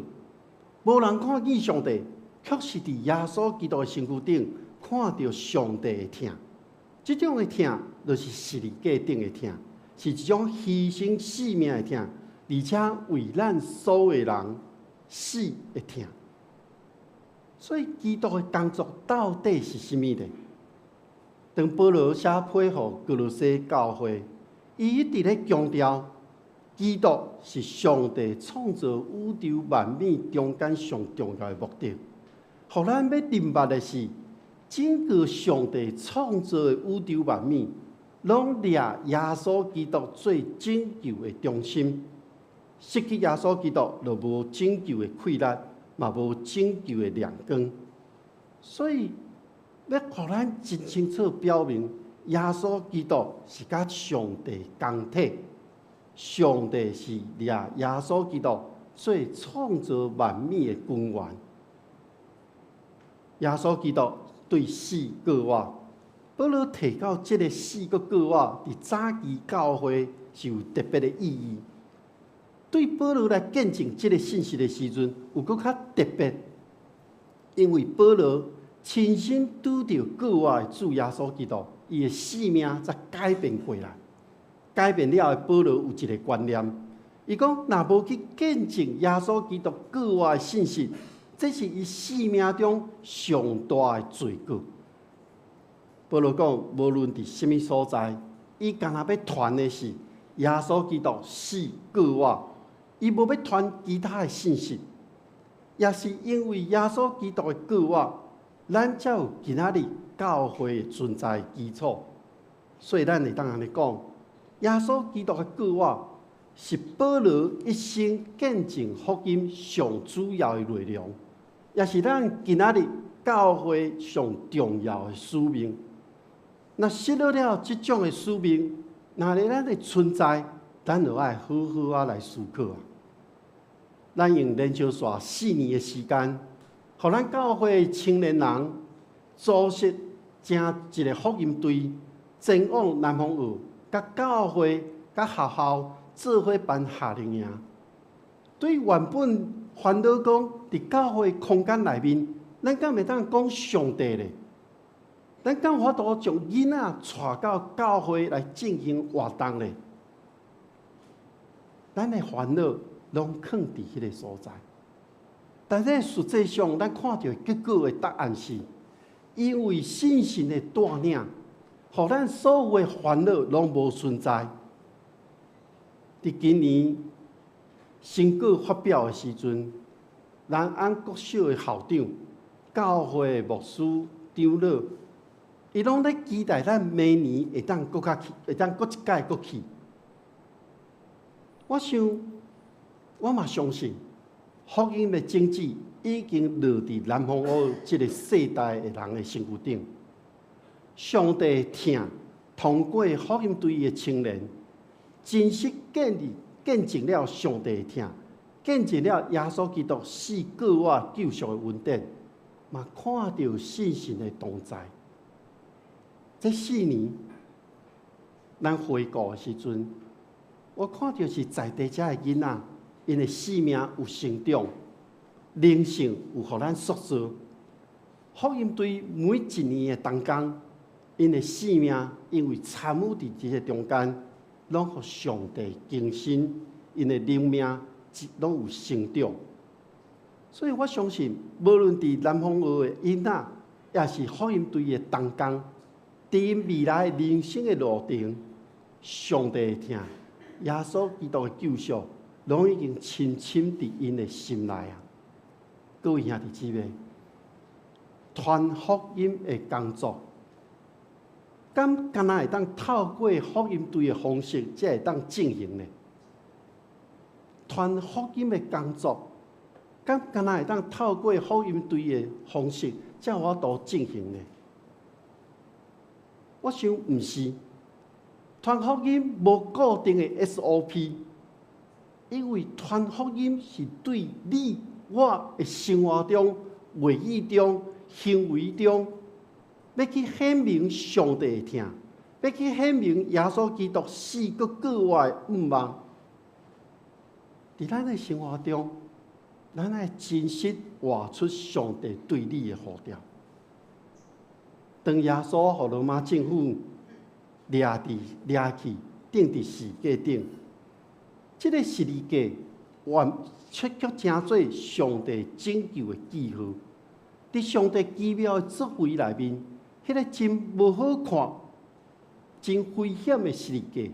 無人看見上帝，卻是佇耶穌基督的身軀頂看著上帝的疼。這種的疼，就是十字架頂的疼，是一種犧牲性命的疼，而且為咱所有人死的疼。所以基督的工作到底是啥物呢？當保羅寫批予歌羅西教會，伊一直咧強調，基督是上帝創造宇宙萬物中間上重要的目的。予咱欲明白的是，整個上帝創造的宇宙萬物，攏掠耶穌基督做拯救的中心。失去耶穌基督，就無拯救的氣力，嘛無拯救的亮光。所以，欲予咱真清楚表明，耶穌基督是佮上帝同體，上帝是掠耶穌基督做創造萬物的根源。耶穌基督對死過活，保羅提到這个死閣過活，佇早期教會是有特別的意義。對保羅來見證這个信息的時陣，有閣較特別，因為保羅親身拄著過活的主耶穌基督，伊的生命才改變過來。改變了後，保羅有一个觀念，伊講若無去見證耶穌基督過活的信息，這是伊生命中上大的罪過。保羅講，無論佇啥物所在，伊干焦欲傳的是耶穌基督死過活，伊無欲傳其他的信息，也是因為耶穌基督的過活，咱才有今仔日教會存在的基礎。所以咱會當按呢講，耶穌基督的過活是保羅一生見證福音上主要的內容，也是咱今仔日教會上重要的使命。若失落了這種的使命，若咧咱的存在，咱就愛好好仔來思考啊！咱用連續紲4年的時間，予咱教會青年人組織成一个福音隊，前往南方澳，佮教會、佮學校做伙辦夏令營。對原本煩惱講，佇教會空間內面，咱敢會當講上帝咧？咱敢有法度將囡仔帶到教會來進行活動咧？咱的煩惱攏囥佇彼个所在，但是實際上，咱看著結果的答案是，因為信神的帶領，予咱所有的煩惱攏無存在。佇今年成果發表的時陣，南安國小的校長、教會的牧師、長老，伊攏咧期待咱明年會當閣較去，會當閣一擺閣去。我想，我嘛相信，福音的種子已經落佇南方澳這个世代的人的身軀頂。上帝疼，通過福音隊的青年，真實建立、見證了上帝的疼，見證了耶穌基督死過活救贖的恩典，嘛看著聖神的同在。這四年，咱回顧的時陣，我看著是在地遮的囡仔，𪜶的生命有成長，靈性有予咱塑造。福音隊每一年的同工，𪜶的生命因為參與佇這个中間，攏予上帝更新，𪜶的靈命攏有成長。所以我相信，無論佇南方學的囡仔，抑是福音隊的同工，佇𪜶未來人生的路程，上帝的疼，耶穌基督的救贖，攏已經深深佇𪜶的心內啊！各位兄弟姊妹，傳福音的工作，敢敢若會當透過福音隊的方式，才會當進行呢？傳福音的工作，敢敢若會當透過福音隊的方式，才有法度進行呢？我想毋是，傳福音無固定的 SOP，因為傳福音是對你我的生活中、話語中、行為中，欲去顯明上帝的疼，欲去顯明耶穌基督死閣復活的向望。佇咱的生活中，咱愛真實活出上帝對你的呼召。當耶穌予羅馬政府掠佇掠去，釘佇十字架頂，這个十字架原卻卻成做上帝拯救的記號。佇上帝奇妙的作為內面，彼个真無好看、真危險的十字架，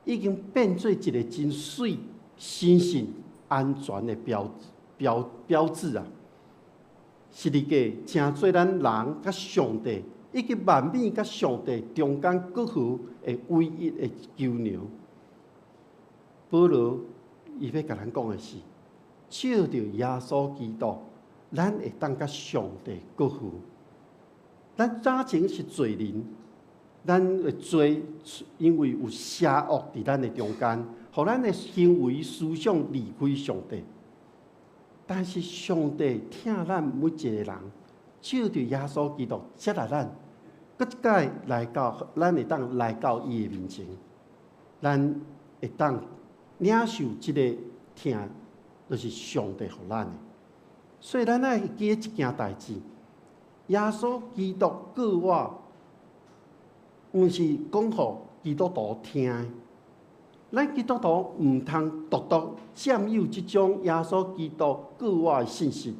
已經變做一个真媠、神聖、安全的標誌啊！十字架成做咱人佮上帝以及萬物佮上帝中間隔閡的唯一的橋梁。保羅伊欲共咱講的是，藉著耶穌基督，咱會當佮上帝隔閡。咱早前是罪人，咱的罪因為有邪惡佇咱的中間，予咱的行為思想離開上帝。但是上帝疼咱每一個人，藉著耶穌基督接納咱，閣一擺來到，咱會當來到伊的面前，咱會當領受這个疼，就是上帝予咱的。所以咱愛記得一件代誌：耶穌基督告我，毋是講予基督徒聽的。咱基督徒毋通獨獨佔有這種耶穌基督告我的信息。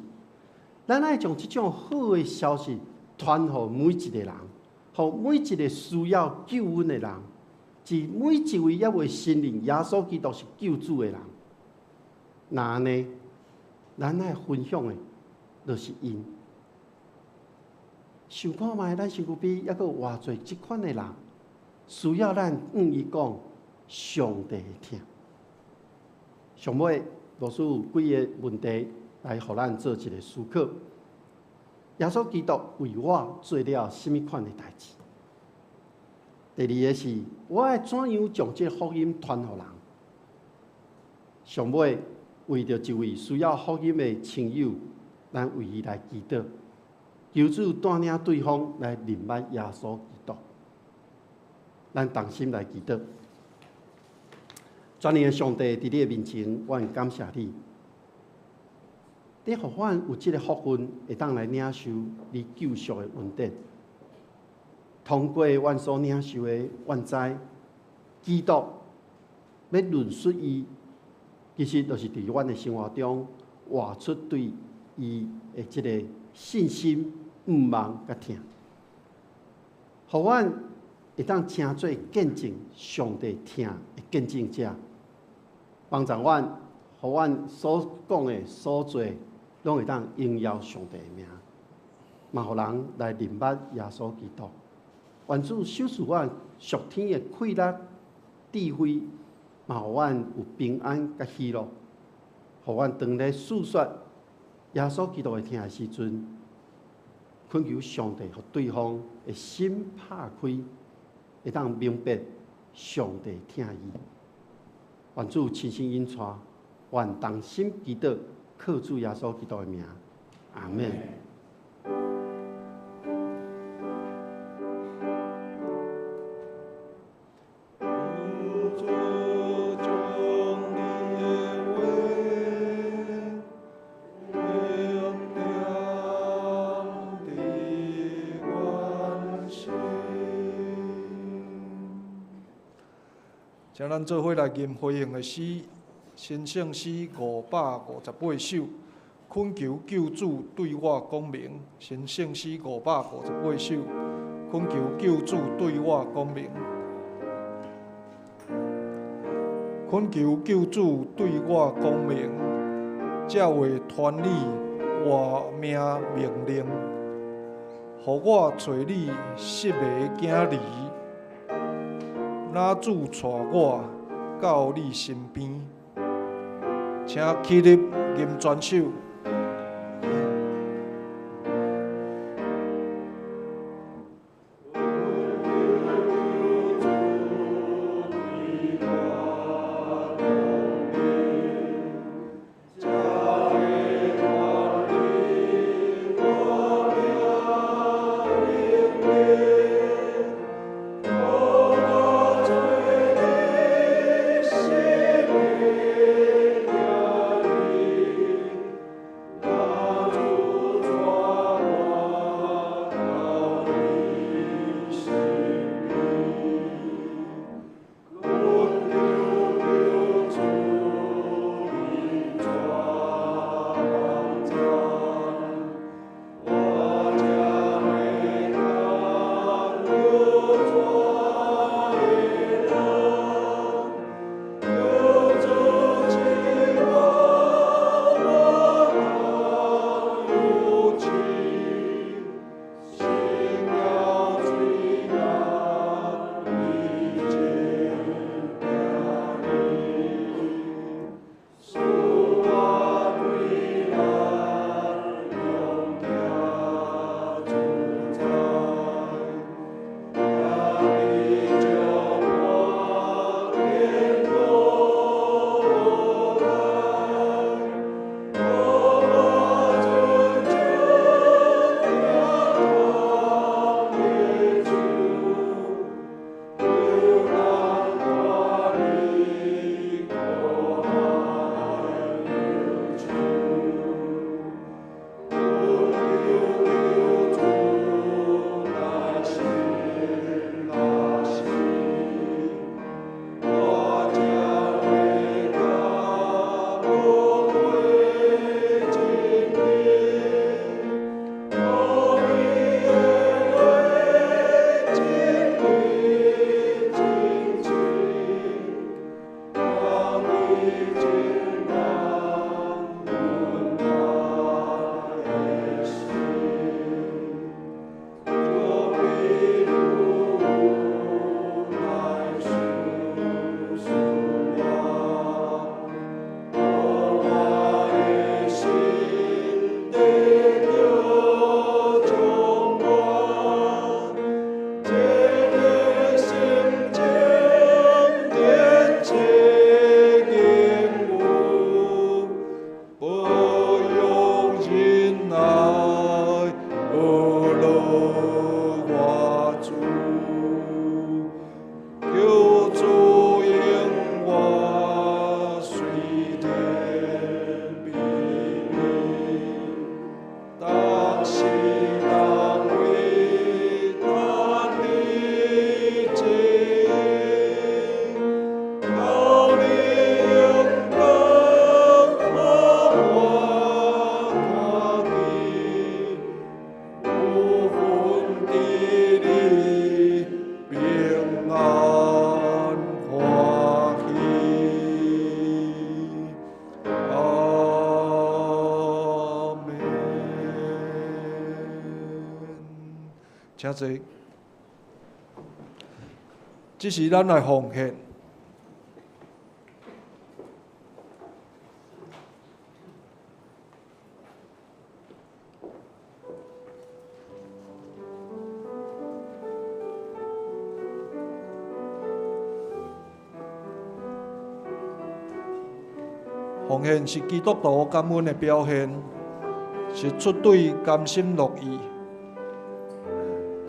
咱愛將這種好的消息傳予每一個人，予每一個需要救恩的人，是每一位猶未承認耶穌基督是救主的人。若按呢，咱愛分享的，就是𪜶。想看覓，咱身軀邊猶閣有偌濟這款的人，需要咱向伊講上帝的疼。上尾，老師有幾个問題來予咱做一个思考。耶穌基督為我做了啥物款的代誌？第二个是，我愛怎樣將這个福音傳予人？上尾，為著一位需要福音的親友，咱為伊來祈禱，求主帶領對方來認捌耶穌基督。咱同心來祈禱。全能的上帝，佇你的面前，我感謝你。你予阮有這个福分，會當來領受你救贖的恩典。通過阮所領受的，阮知基督欲論述伊，其實就是佇阮的生活中活出對伊的這个信心、向望佮疼，予阮會當成做見證上帝疼的見證者，幫助阮，予阮所講的、所做的，攏會當榮耀上帝的名，嘛予人來認捌耶穌基督。願主賞賜阮屬天的快樂、智慧，嘛予阮有平安佮喜樂，予阮當咧訴說耶穌基督的疼的時陣，懇求上帝予對方的心拍開，會當明白上帝疼伊。願主親身引帶，願同心祈禱，靠主耶穌基督的名，阿們。請咱做伙來吟回應的詩，新聖詩558首，懇求救主對我講明。新聖詩558首，懇求救主對我講明。懇求救主對我講明，這話傳你活命命令，予我揣你失迷囝兒，若主帶我到你身邊，請起立吟全首。請坐。這時咱來奉獻。奉獻是基督徒感恩的表現，是出對甘心樂意。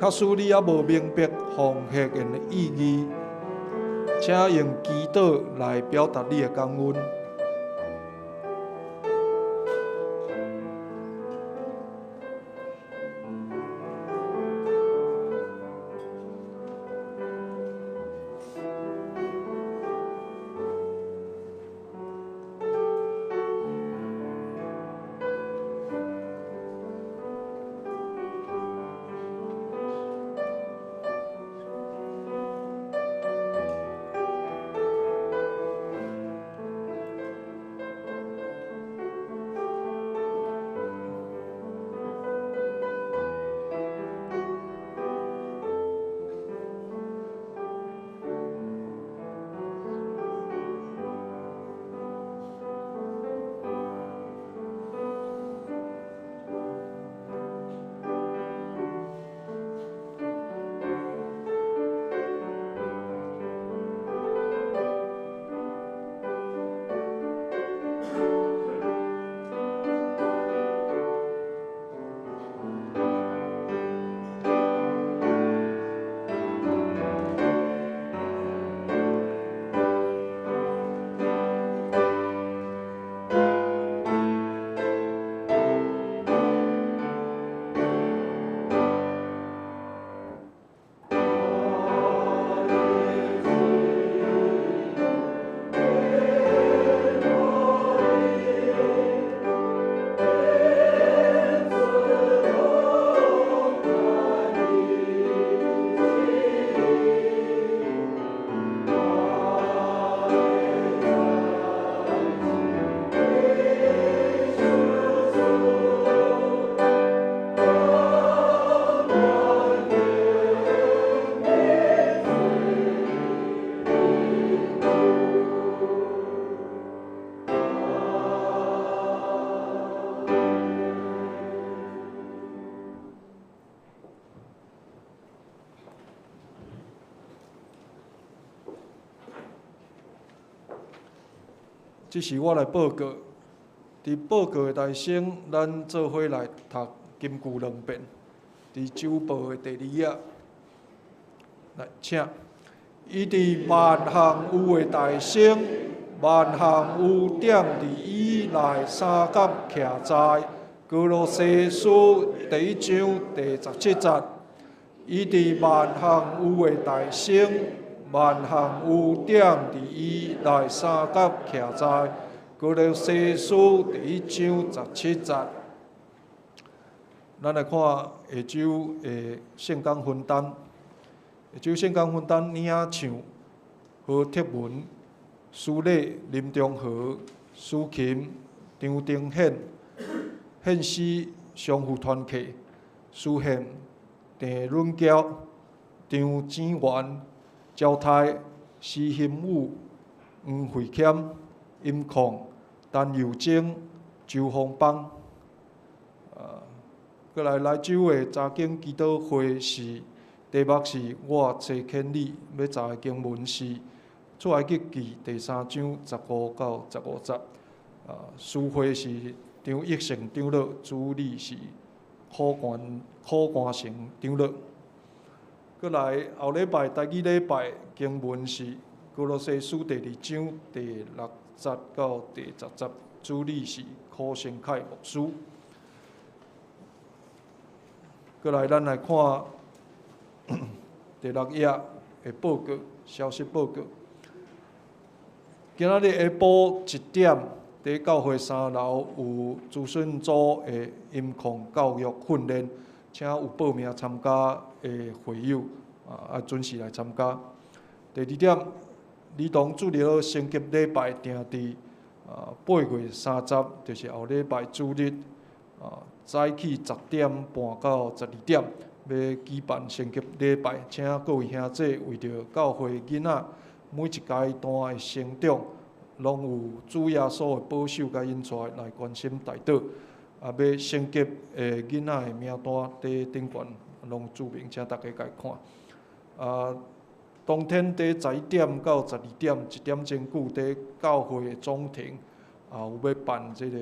假使你猶無明白奉獻的意義，請用祈禱來表達你的感恩。這是我來報告。佇報告的大先，咱做伙來讀金句兩遍。佇周報的第二頁，來請。伊佇萬項有的大先，萬項有點佇伊內相佮徛在。歌羅西書第一章第十七節。伊佇萬項有的大先，萬項有點佇伊內相佮徛在。歌羅西書第一章十七節。咱來看下週的聖工分擔。下週聖工分擔，領唱何鐵文、蘇禮、林中和、蘇琴、張丁憲、憲師、相互團契、蘇憲、鄭潤嬌、張展元、焦泰、施興武、黃惠謙、音控、陳友貞、周峰邦。過來來週的查經祈禱會是題目是我差遣你，欲查的經文是出埃及記第三章15到15節。司會是張益成長老，主理是柯冠成長老。過來後禮拜台語禮拜經文是歌羅西書第二章第六節到第十節，主理是柯成凱牧師。過來，咱來看第六頁的報告，消息報告。今仔日下晡一點，佇教會三樓有資訊組的音控教育訓練，請有報名參加的會友啊，準時來參加。第二點，兒童主日學升級禮拜定佇8月30，就是後禮拜主日早起10點半到12點，欲舉辦升級禮拜，請各位兄弟為著教會囡仔每一階段的成長，攏有主耶穌的保守佮引帶來關心代禱。啊，欲升級的囡仔的名單佇頂懸攏註明，請大家共看。啊，當天佇11點到12點，一點鐘久佇教會的總庭，啊，有欲辦這个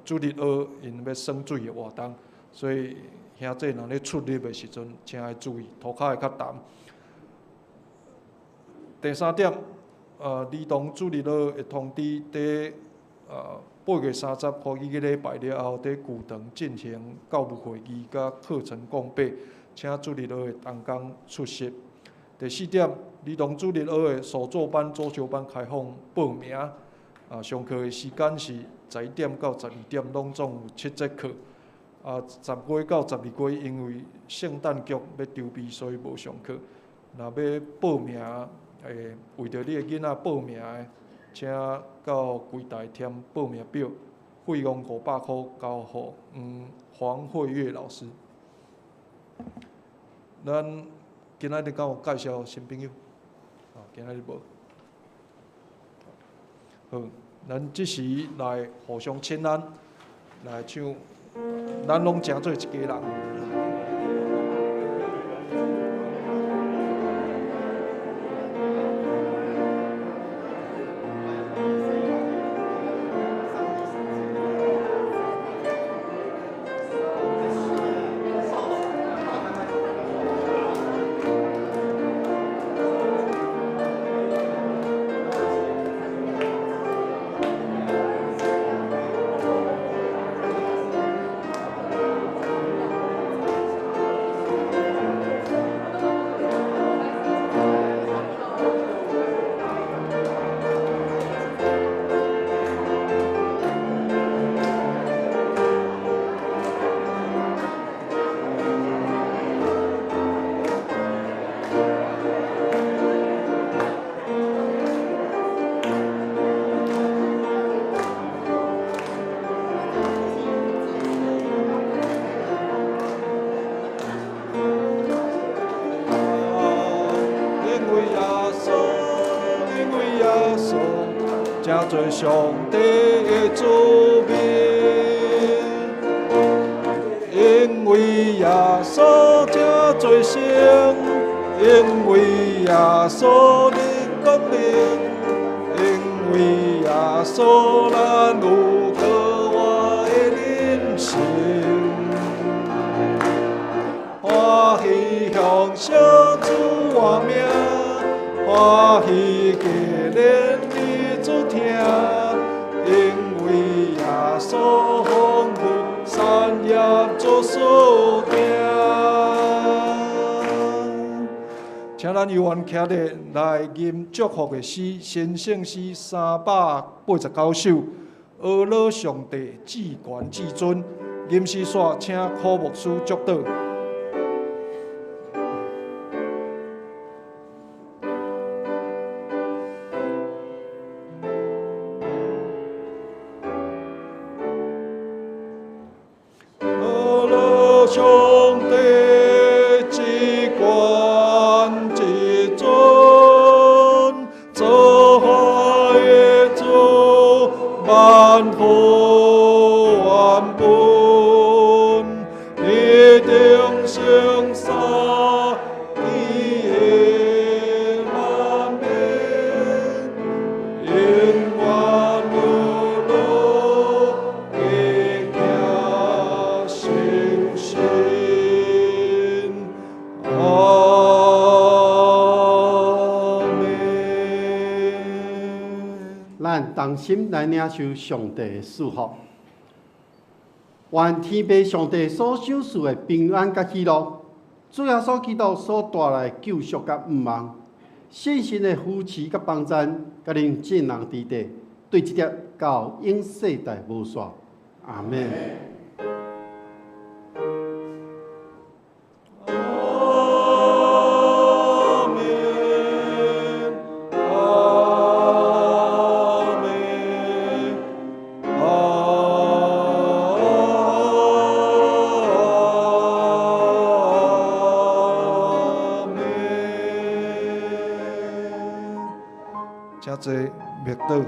主日學𪜶欲耍水的活動，所以兄弟若咧出入的時陣，請愛注意，塗跤會較澹。第三點，兒童主日學會通知佇8月30號這个禮拜了後，佇舊堂進行教務會議佮課程講解，請主日學的同工出席。第四點，兒童主日學的手作班、桌球班開放報名，啊，上課的時間是11點到12點，攏總有7節課。啊，10月到12月，因為聖誕節欲籌備，所以無上課。若欲報名，為著你的囡仔報名的，請到櫃台填報名表，費用500箍交予黃慧月老師。咱今仔日敢有介紹新朋友？啊，今仔日無。好，咱這時來互相請安，來唱，咱攏成做一家人。做上帝的子民，因為耶穌這做聖，因為耶穌的光明，因為耶耶穌，咱有閣活的人生。歡喜享受主活命，歡喜加連你主聽，因為耶穌豐富產業做所定。請咱有緣徛咧來吟祝福的詩，神聖詩389首，阿樂上帝至懸至尊。吟詩煞請柯牧師祝禱。阿樂上帝至懸至尊，造化的主，萬福萬本，地頂聖三伊的萬面，永遠樂樂的行成聖。阿們。咱同心來領受上帝的祝福。願天父上帝所賞賜的平安佮喜樂，主耶穌基督所帶來的救贖佮盼望，聖神的扶持佮幫贊，佮恁眾人佇底，對這粒到永世代無煞。阿們。阿們，阿們，阿們。請坐，默禱。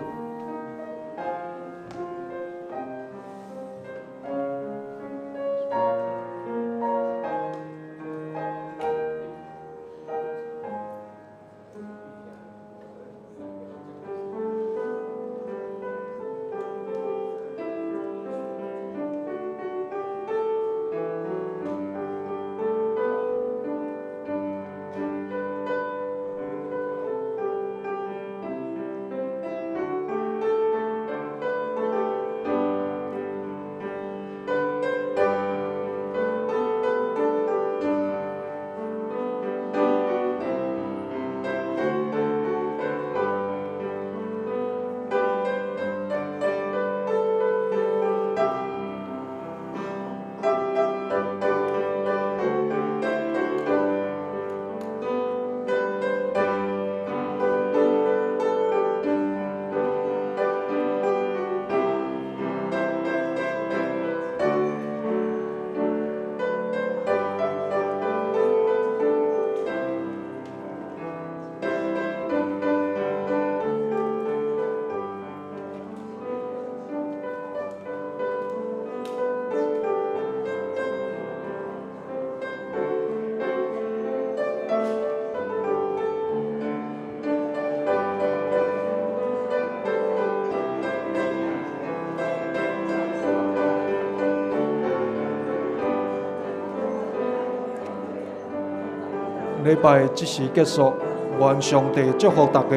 禮拜這時結束，願上帝祝福大家。